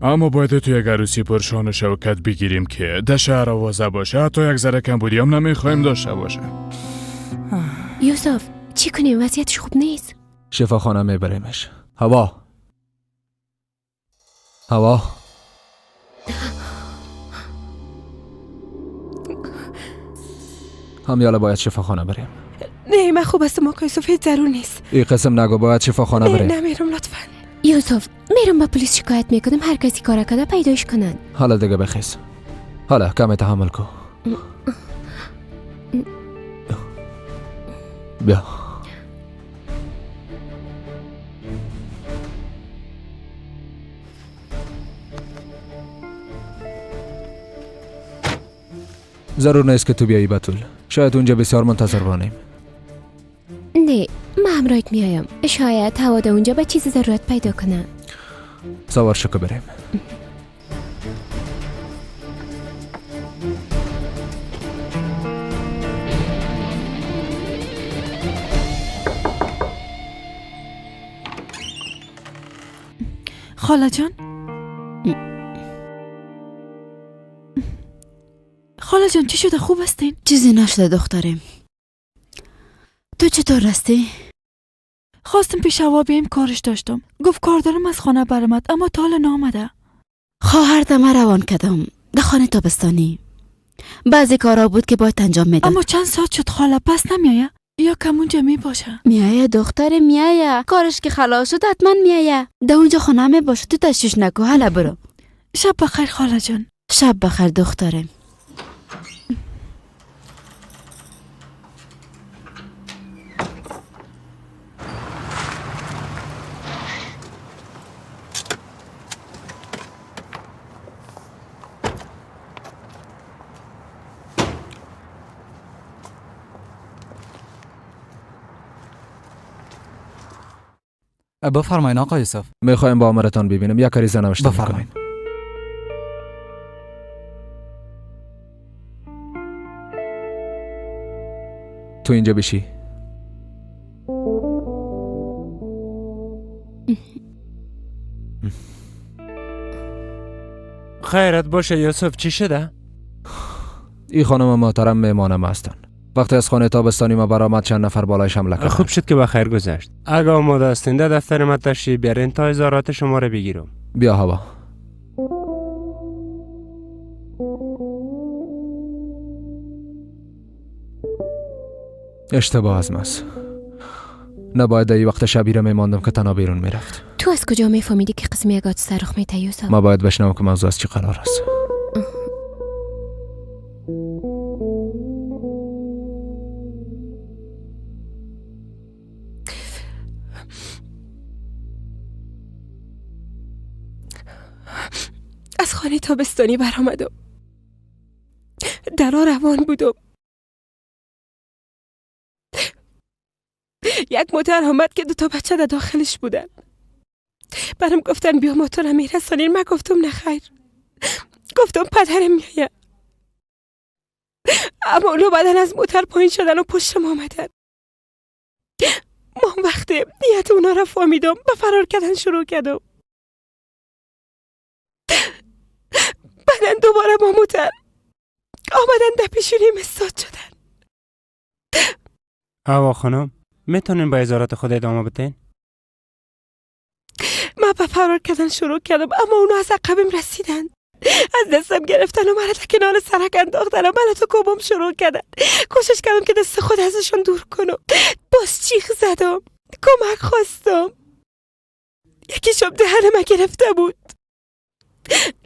اما باید تو یک عروسی پرشان و شوکت بگیریم که در شهر آوازه باشه، حتی یک ذره کمبودی هم نمیخوایم داشته باشه. یوسف چی کنیم؟ وضعیتش خوب نیست. شفاخانه میبریمش. هوا هوا. هم یالا باید شفاخانه بریم. نه من خوب هستم آقا یوسف، هیچ ضرور نیست. این قسم نگو، باید شفاخانه بریم. نه نمیرم لطفا. یوسف میرم با پلیس شکایت میکنم، هر کسی کار کرده پیدایش کنن. حالا دیگه بخیز. حالا کمی تحمل کو. بیا. ضرور نیست که تو بیایی بتول. شاید اونجا بسیار منتظر بانیم. نه من همراهت میایم. شاید هوا در اونجا به چیز ضرورت پیدا کنه. سوار شو که بریم. خاله جان، خاله جان چی شده؟ خوب هستین؟ چیزی نشده دخترم. تو چطور هستی؟ خواستم پیش هوا بیایم، کارش داشتم. گفت کار دارم از خانه برآمد، اما تا حالا نامده. خواهر ما روان کردم در خانه تابستانی. بعضی کارا بود که باید انجام میداد. اما چند ساعت شد خاله، پس نمیایه یا کم اونجا می باشه؟ میایه دختر، میایه. کارش که خلاص شد حتما میایه. در اونجا خانه می باشه، تو تشویش نکو. حالا برو. شب بخیر خاله جان. شب بخیر دخترم. بفرمایین آقا یوسف. میخوایم با آمرتان ببینم. یک عریضه نوشته بفرمایین. تو اینجا بشی. خیرت باشه یوسف، چی شده؟ این خانم محترم مهمانم هستن. وقتی از خانه تابستانی ما برآمد چند نفر بالایش حمله کردند. خوب شد که به خیر گذشت. اگه آماده هستین در دفتر ما تشریف بیارین تا اظهارات شما رو بگیرم. بیا هوا. اشتباه از ماست. نباید در این وقت شبی را میماندم که تنها بیرون میرفت. تو از کجا میفهمیدی که قسمی یک حادثه رخ میده یوسف؟ ما باید بشنوم که موضوع از چی قرار است. از خانه تابستانی برآمدم. درا روان بودم. یک موتر آمد که دو تا بچه در داخلش بودن. برام گفتن بیا موتور میرسانیم. من گفتم نه خیر. گفتم پدرم میایه. اما اونو بعدن از موتر پایین شدن و پشتم آمدن. ما وقتی نیت اونا را فهمیدم به فرار کردن شروع کردم. بعدن دوباره با موتر آمدن در پیشونیم استاد شدن. هوا خانم، میتونین با اظهارات خود ادامه بدین؟ من به فرار کردن شروع کردم، اما اونا از عقبم رسیدن. از دستم گرفتن و مرا در کنار سرک انداختن و من تو کوبم شروع کردن. کوشش کردم که دست خود ازشون دور کنم. باز چیخ زدم، کمک خواستم. یکیشم دهن من گرفته بود،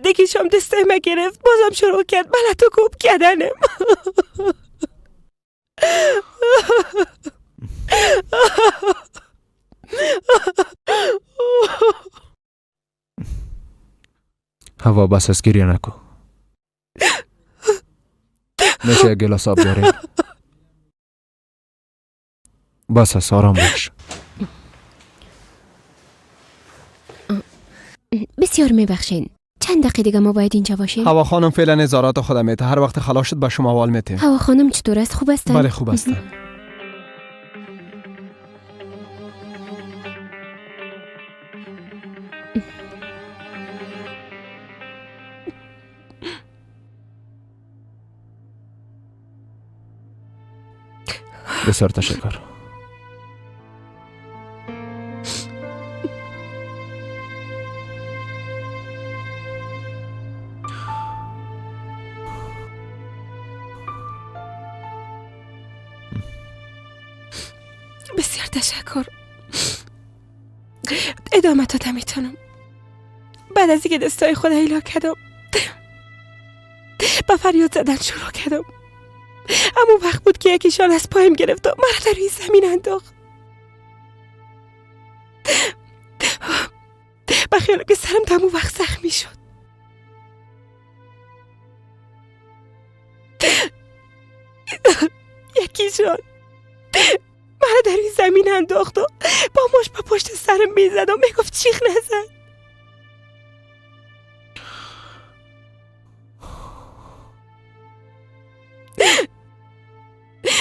یکیشم دست من گرفت، بازم شروع کرد من تو کوب کردنم. هوا بس از گریه نکن. میشه یک گلاس آب بیاریم؟ بس از، آرام باش. بسیار میبخشین، چند دقیقه دیگه ما باید اینجا باشیم. هوا خانم فعلا اظهارات خودم میته. هر وقت خلاص شد به شما حوال میتیم. هوا خانم چطور است؟ خوب هستن؟ بله خوب هستن. بسیار تشکر. بسیار تشکر. ادامه دادم میتونم. بعد از اینکه دستای خود ایلا کردم با فریاد زدن شروع کردم. اما وقت بود که یکیشان از پایم گرفت و مرا در روی زمین انداخت. با خیالم که سرم تا وقت زخمی شد. یکیشان مرا در روی زمین انداخت و با مش با پشت سرم میزد و میگفت چیخ نزن.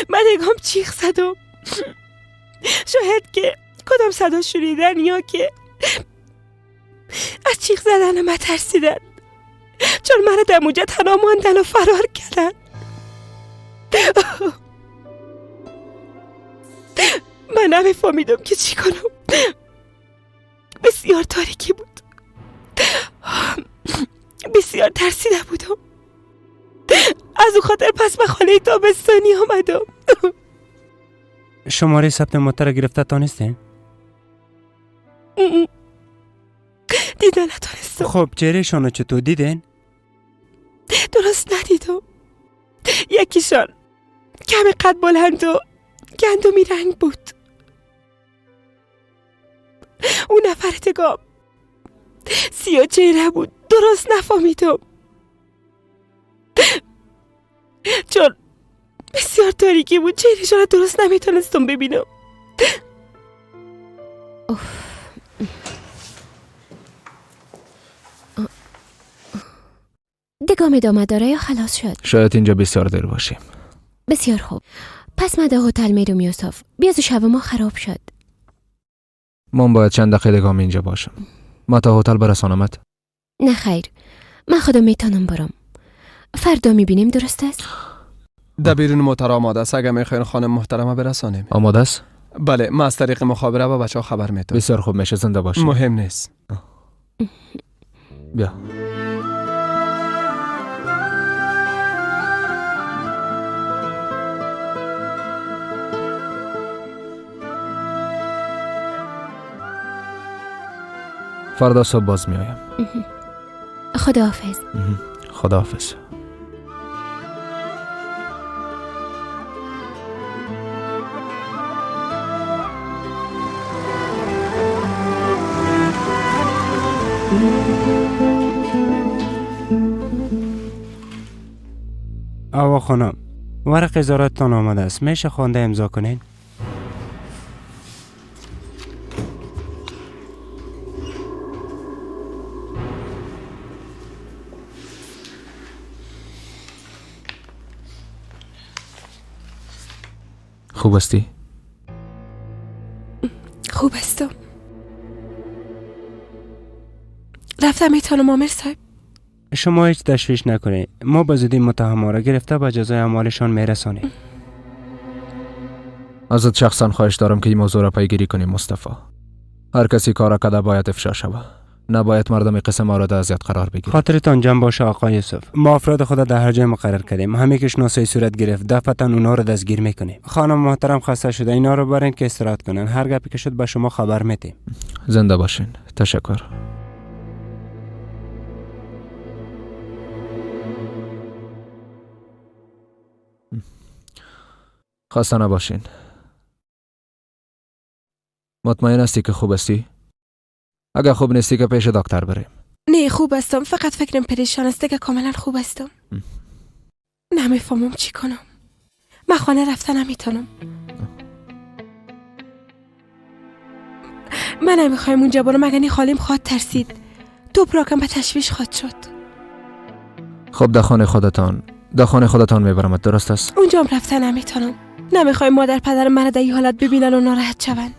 من نگام چیخ زدم. شاید که کدام صدا شنیدن یا که از چیخ زدن من ترسیدن، چون مرا در موجه تنها ماندن و فرار کردن. من نمیفهمیدم که چی کنم. بسیار تاریکی بود، بسیار ترسیده بودم. از او خاطر پس به خانه تابستانی آمدم. شماره ثبت موتر گرفته تانستین؟ دیده نتانستم. خب چهره شان چطور دیدین؟ درست ندیدم. یکیشان کمی قد بلند و گندمی رنگ بود. اون نفر دیگه سیاه چهره بود. درست نفهمیدم چون بسیار تاریکی بود. چهره‌شان را درست نمیتونستم ببینم. اوف. دیگه ادامه داره یا خلاص شد؟ شاید اینجا بسیار دیر باشیم. بسیار خوب، پس من در هتل میرم یوسف. بیاز شب ما خراب شد. من باید چند دقیقه دیگه اینجا باشم. ما تا هتل برسانمت؟ نه خیر، من خودم میتونم برم. فردا میبینیم، درست است؟ در بیرون موتر آماده است. اگه میخواین خانم محترمه برسانیم. آماده است؟ بله، ما از طریق مخابره با بچه‌ها خبر میتونم. بسیار خوب میشه، زنده باشی. مهم نیست. بیا. فردا صبح باز میایم. خداحافظ. خداحافظ. آوا خانم، ورق ازارتتان آمده است. میشه خوانده امضا کنین؟ خوب هستی؟ خوب هستم. رفتم میتونم آمر صاحب. شما هیچ تشویش نکنید. ما به زودی متهم‌ها را گرفته به جزای اعمالشان میرسانیم. ازت شخصا خواهش دارم که این موضوع را پیگیری کنیم مصطفی. هر کسی کار کرده باید افشا شود. نباید مردم قسم مورد اذیت قرار بگیرند. خاطرتان جمع باشه آقای یوسف. ما افراد خود در هر جای مقرر کردیم. همه که شناسایی صورت گرفت دفعتا اونا رو دستگیر میکنیم. خانم محترم خسته شده، اینا رو برین که استراحت کنن. هر گپی که شد به شما خبر میدیم. زنده باشین. تشکر. خسته نباشین. مطمئن هستی که خوب هستی؟ اگه خوب نیستی که پیش دکتر بریم. نه خوب هستم، فقط فکرم پریشان است که کاملا خوب هستم. نمیفهمم چی کنم. من خانه رفتن نمیتونم. من نمیخوایم اونجا برم، مگر خالیم خواد ترسید. توپراکم به تشویش خواد شد. خب در خانه خودتان، در خانه خودتان میبرمت، درست است؟ اونجا هم رفتن نمیتونم. نمیخوایم مادر پدر من در این حالت ببینن و ناراحت شون.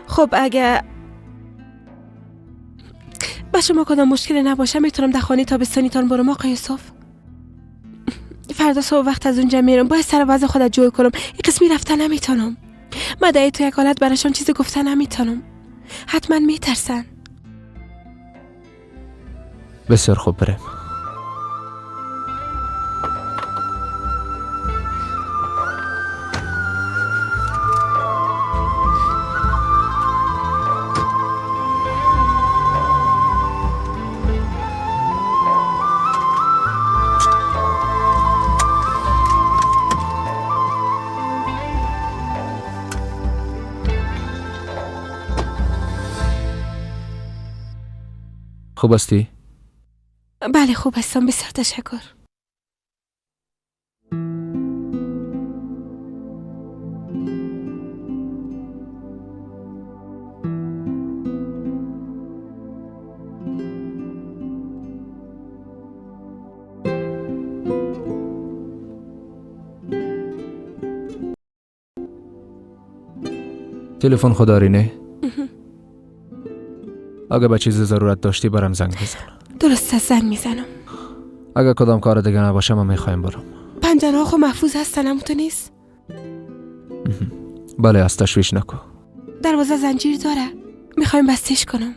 خب اگه با شما کدام مشکل نباشه میتونم در خانه تابستانیتان برم آقای یوسف. فردا صبح وقت از اونجا میرم. باید سر وضع خودت جور کنم. این قسمی رفتن نمیتونم. من در تو یک حالت براشان چیزی گفتن نمیتونم. حتما میترسن. بسیار خوب، بریم. خوب هستی؟ بله خوب هستم، بسیار تشکر. تلفن خود داری نه؟ اگه به چیز ضرورت داشتی برام زنگ بزن. درست است، زنگ میزنم. اگه کدام کار دیگه نباشه من میخوایم برم. پنجره ها خو محفوظ هستن، همونطور نیست؟ بله، از تشویش نکن. دروازه زنجیر داره، میخوایم بستش کنم.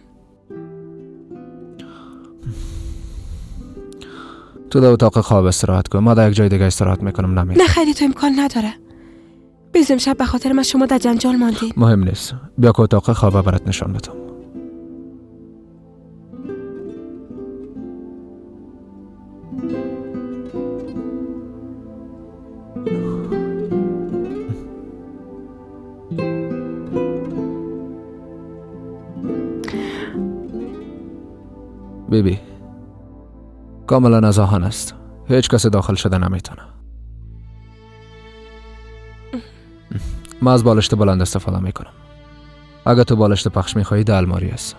تو در اتاق خواب استراحت کن، ما در یک جای دیگه استراحت میکنم. نمی نه خیلی تو امکان نداره. بیزم شب به خاطر من شما در جنجال ماندین. مهم نیست، بیا که اتاق خواب برات نشان بدم. بیبی کاملا از آهن است، هیچ کس داخل شده نمیتونه. من از بالشت بلند استفاده میکنم. اگه تو بالشت پخش میخوایی در الماری است.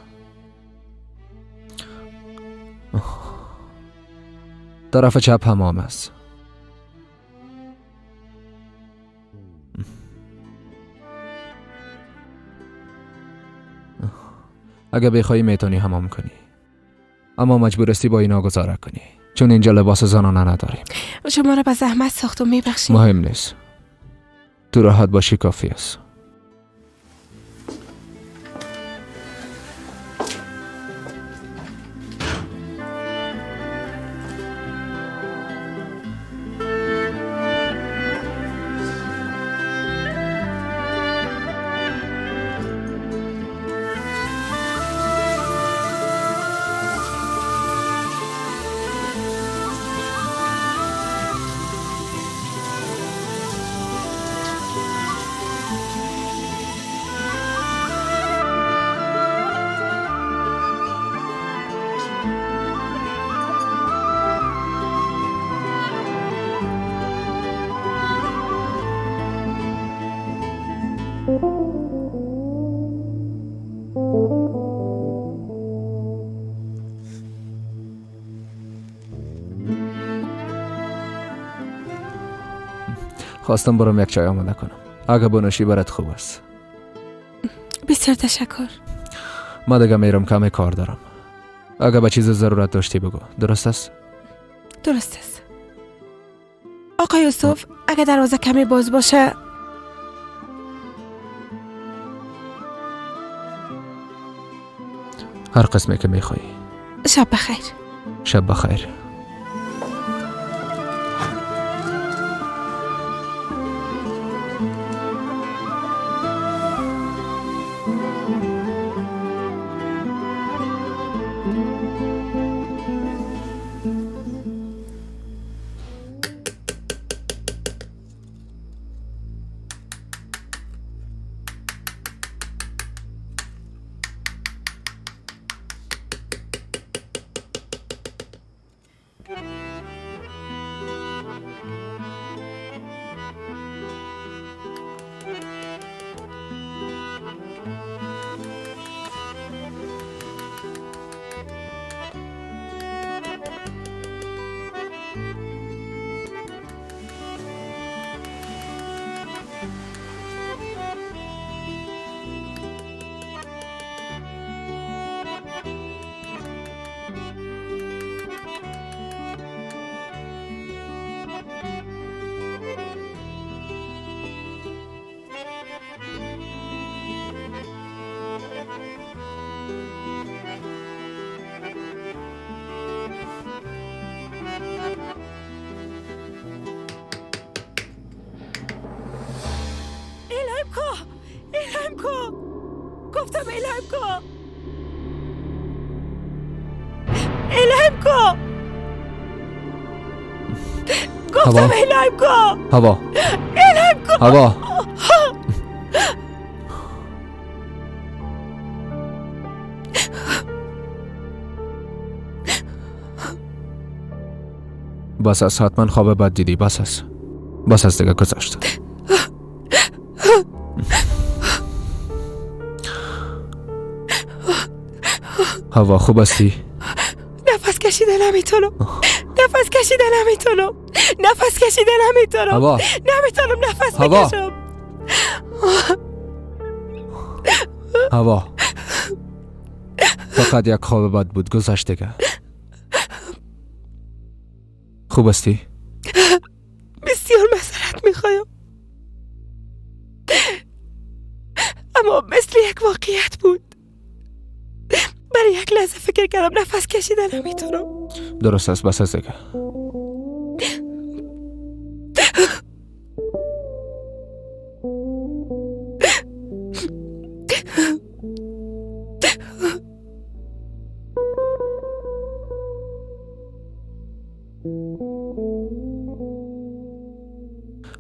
طرف چپ حمام است. اگه بخوای میتونی حمام کنی، اما مجبور هستی با اینا گذاره کنی، چون اینجا لباس زنانه نداریم. شما را به زحمت ساختم، میبخشید. مهم نیست، تو راحت باشی کافی است. خواستم برام یک چای آماده کنم. اگه بنوشی برات خوب است. بسیار تشکر. ما دیگه میرم، کمی کار دارم. اگه به چیز ضرورت داشتی بگو. درست است؟ درست است. آقای یوسف، اگه دروازه کمی باز باشه. هر قسمی که میخوای. شب بخیر. شب بخیر. گفتم الهیم کو. هوا الهیم کو. هوا. بس است، حتما خواب بد دیدی. بس است، بس است دیگه، گذشت. هوا خوب هستی؟ نفس کشیده نمیتونم. نفس کشیده نمیتونم. نفس کشیده نمیتونم. هوا. نمیتونم نفس بکشم. هوا. فقط یک خواب بد بود، گذشت دیگه. خوب هستی؟ بسیار معذرت میخوایم، اما مثل یک واقعیت بود. برای یک لحظه فکر کردم نفس کشیده نمیتونم. درست است، بس است دیگه.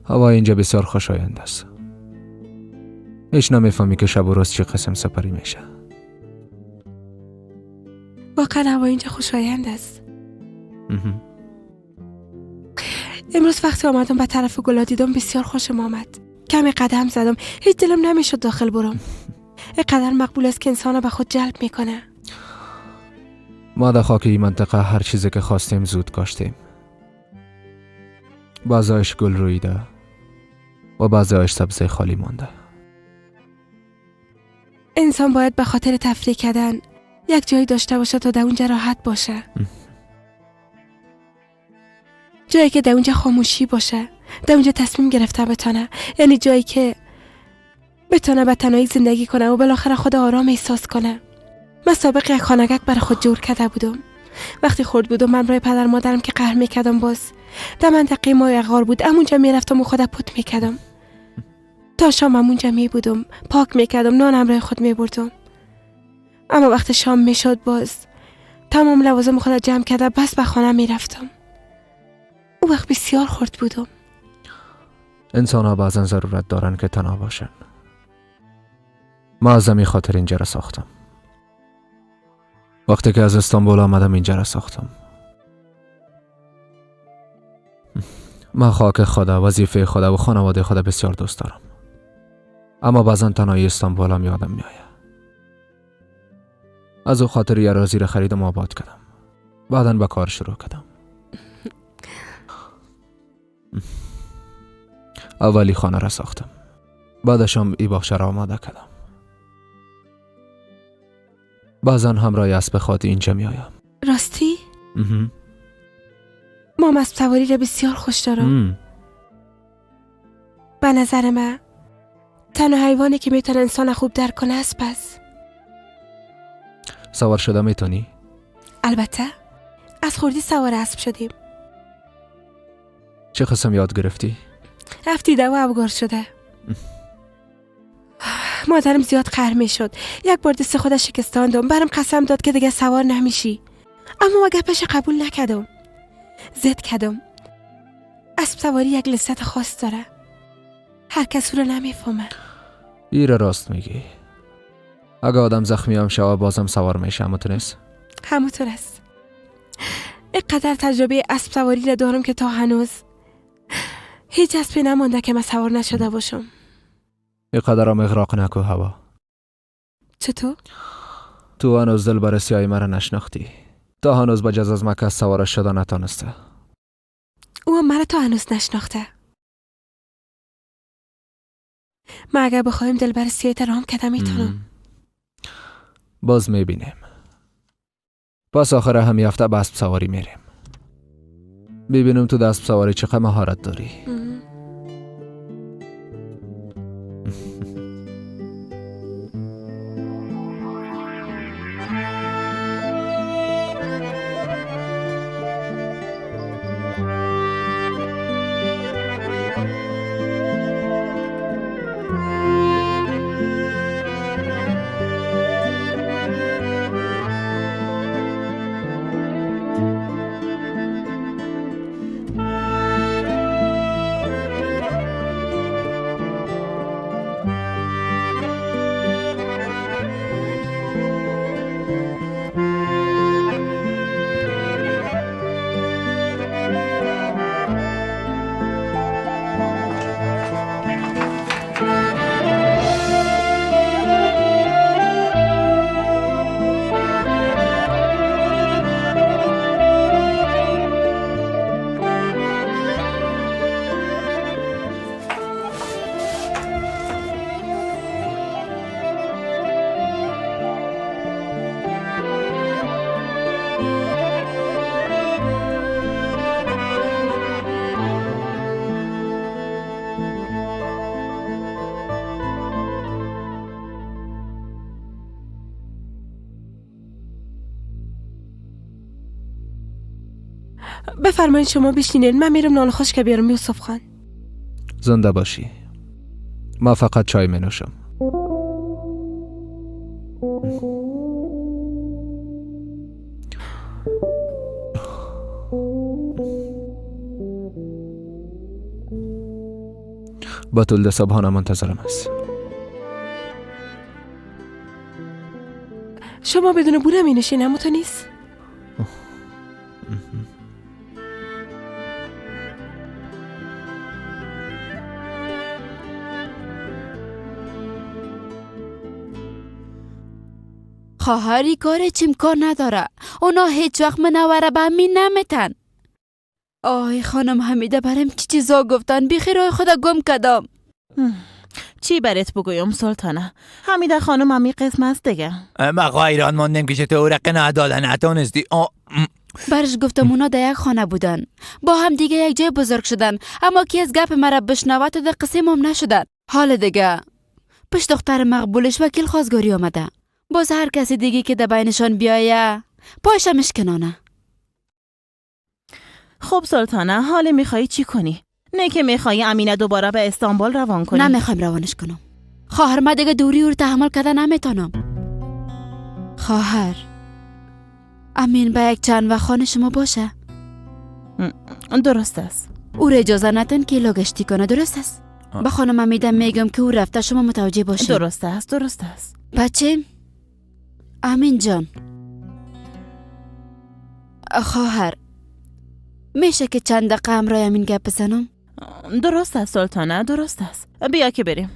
هوا اینجا بسیار خوشایند است. هیچ نمیفهمی که شب و روز چه قسم سپری میشه. واقعا هوا اینجا خوشایند است. امروز وقتی آمدم به طرف گلا دیدم بسیار خوشم آمد. کمی قدم زدم، هیچ دلم نمیشد داخل برم. اینقدر مقبول است که انسان به خود جلب میکنه. ما در خاک این منطقه هر چیزی که خواستیم زود کاشتیم. بعضایش گل رویده و بعضایش سبزه خالی مانده. انسان باید به خاطر تفریح کردن یک جایی داشته باشه تا در اونجا راحت باشه. جایی که در اونجا خاموشی باشه، در اونجا تصمیم گرفته بتانه، یعنی جایی که بتانه به تنهایی زندگی کنه و بالاخره خود آرام احساس کنه. من سابق یک خانگک برای خود جور کرده بودم. وقتی خرد بودم من برای پدر مادرم که قهر میکردم، باز در منطقه ما یک غار بود، همونجا میرفتم و خود پت میکردم. تا شام همونجا می بودم، پاک میکردم، نان برای خود میبردم. اما وقت شام میشد باز تمام لوازم خود جمع کرده بس به خانه میرفتم. او وقت بسیار خرد بودم. انسان ها بعضا ضرورت دارن که تنها باشن. ما از همین خاطر اینجا را ساختم. وقتی که از استانبول آمدم اینجا را ساختم. من خاک خدا، وظیفه خدا و خانواده خدا بسیار دوست دارم. اما بعضا تنهایی استانبول هم یادم میآید. از او خاطر یه رازی را خریدم و آباد کردم. بعدا به کار شروع کردم. اولی خانه را ساختم. بعدش هم ای باغچه را آماده کردم. بعضا همراه اسب خاطی اینجا می آیم. راستی؟ ما اسب سواری را بسیار خوش دارم. به نظر من تنها حیوانی که میتونه انسان خوب درک کنه اسب است. سوار شده میتونی؟ البته، از خردی سوار اسب شدیم. چه قسم یاد گرفتی؟ افتیده و ابگار شده. مادرم زیاد قهر میشد. یک بار دست خودش شکستاندم، برام قسم داد که دیگه سوار نمیشی. اما ما گپش قبول نکردم، زد کردم. اسب سواری یک لذت خاص داره، هر کس او رو نمیفهمه. ایره راست میگی. اگه آدم زخمی هم شوه بازم سوار میشه. همونطور نیست؟ همونطور است. اینقدر تجربه اسب سواری را دارم که تا هنوز هیچ اسبی نمانده که من سوار نشده باشم. اینقدر هم اغراق نکو هوا. چطور؟ تو هنوز دلبر سیای مرا نشناختی. تا هنوز به جز از مکه سوار شده نتانسته. او هم مرا تا هنوز نشناخته. ما اگر بخوایم دلبر سیای رام کده میتونم. باز میبینیم. پس آخر همی هفته به اسب سواری میریم. ببینم تو اسب سواری چقدر مهارت داری. بفرمایید شما بشینید، من میرم نان خشک بیارم. یوسف خان زنده باشی. ما فقط چای می نوشم. بتول صبحانه منتظرم است. شما بدون بوره می نشین، همونطور نیست؟ خواهری کار چیم کار نداره. اونا هیچ وقت منوره به می نمیتن. آی خانم حمیده برم چی چیزا گفتن، بیخی راه خدا گم کردم. چی برات بگویم سلطانه؟ حمیده خانم همی قسم است دیگه. ما حیران ماندیم که چطور قناعت دادن نتونستی. برش گفتم اونا در یک خانه بودن، با هم دیگه یک جای بزرگ شدن، اما کی از گپ مرا بشنود و در قصه مام نشدن. حال دیگه پشت دختر مقبولش وکیل خواستگاری آمده، باز هر کسی دیگه که در بینشان بیایه پایش مشکنانه. خب سلطانه حال میخوایی چی کنی؟ نه که میخوایی امینه دوباره به استانبول روان کنی؟ نمیخوایم روانش کنم خواهر، من دیگه دوری او رو تحمل کرده نمیتونم. خواهر امین به یک چند وقت خانه شما باشه. درست است. او را اجازه ندن که لاگشتی کنه. درست است. به خانم امیدم میگم که او رفته، شما متوجه باشید. درست است، درست است. بچه امین جان، خواهر میشه که چند دقیقه همراه امین گپ بزنم؟ درست است سلطانه، درست است. بیا که بریم.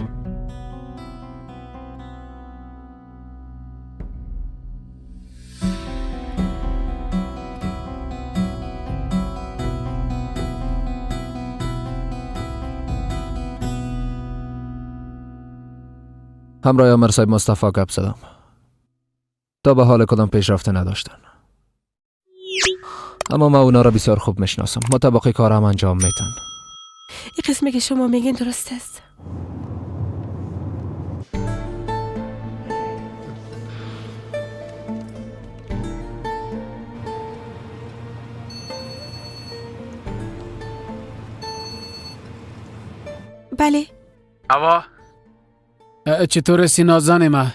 همراه عمر صاحب مصطفی گپ زدم. تا به حال کدام پیشرفته نداشتن، اما ما اونا را بسیار خوب میشناسم. مطابق کارم انجام میتن. این قسمی که شما میگین درست است. بله. هوا چطور هستی نازن ما؟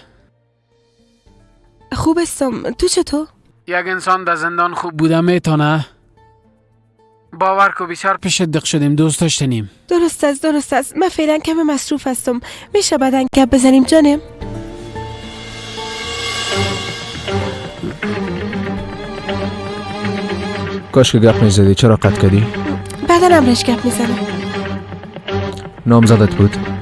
خوب هستم، تو چطور؟ یک انسان در زندان خوب بوده میتونه؟ باور کو بسیار پیش دق شدیم، دوست داشتنیم. درست است، درست است. من فعلا کم مصروف هستم، میشه بعدا گپ بزنیم جانم؟ کاش که گپ میزدی، چرا قطع کردی؟ بعدا امرش گپ میزنم. نامزدت بود؟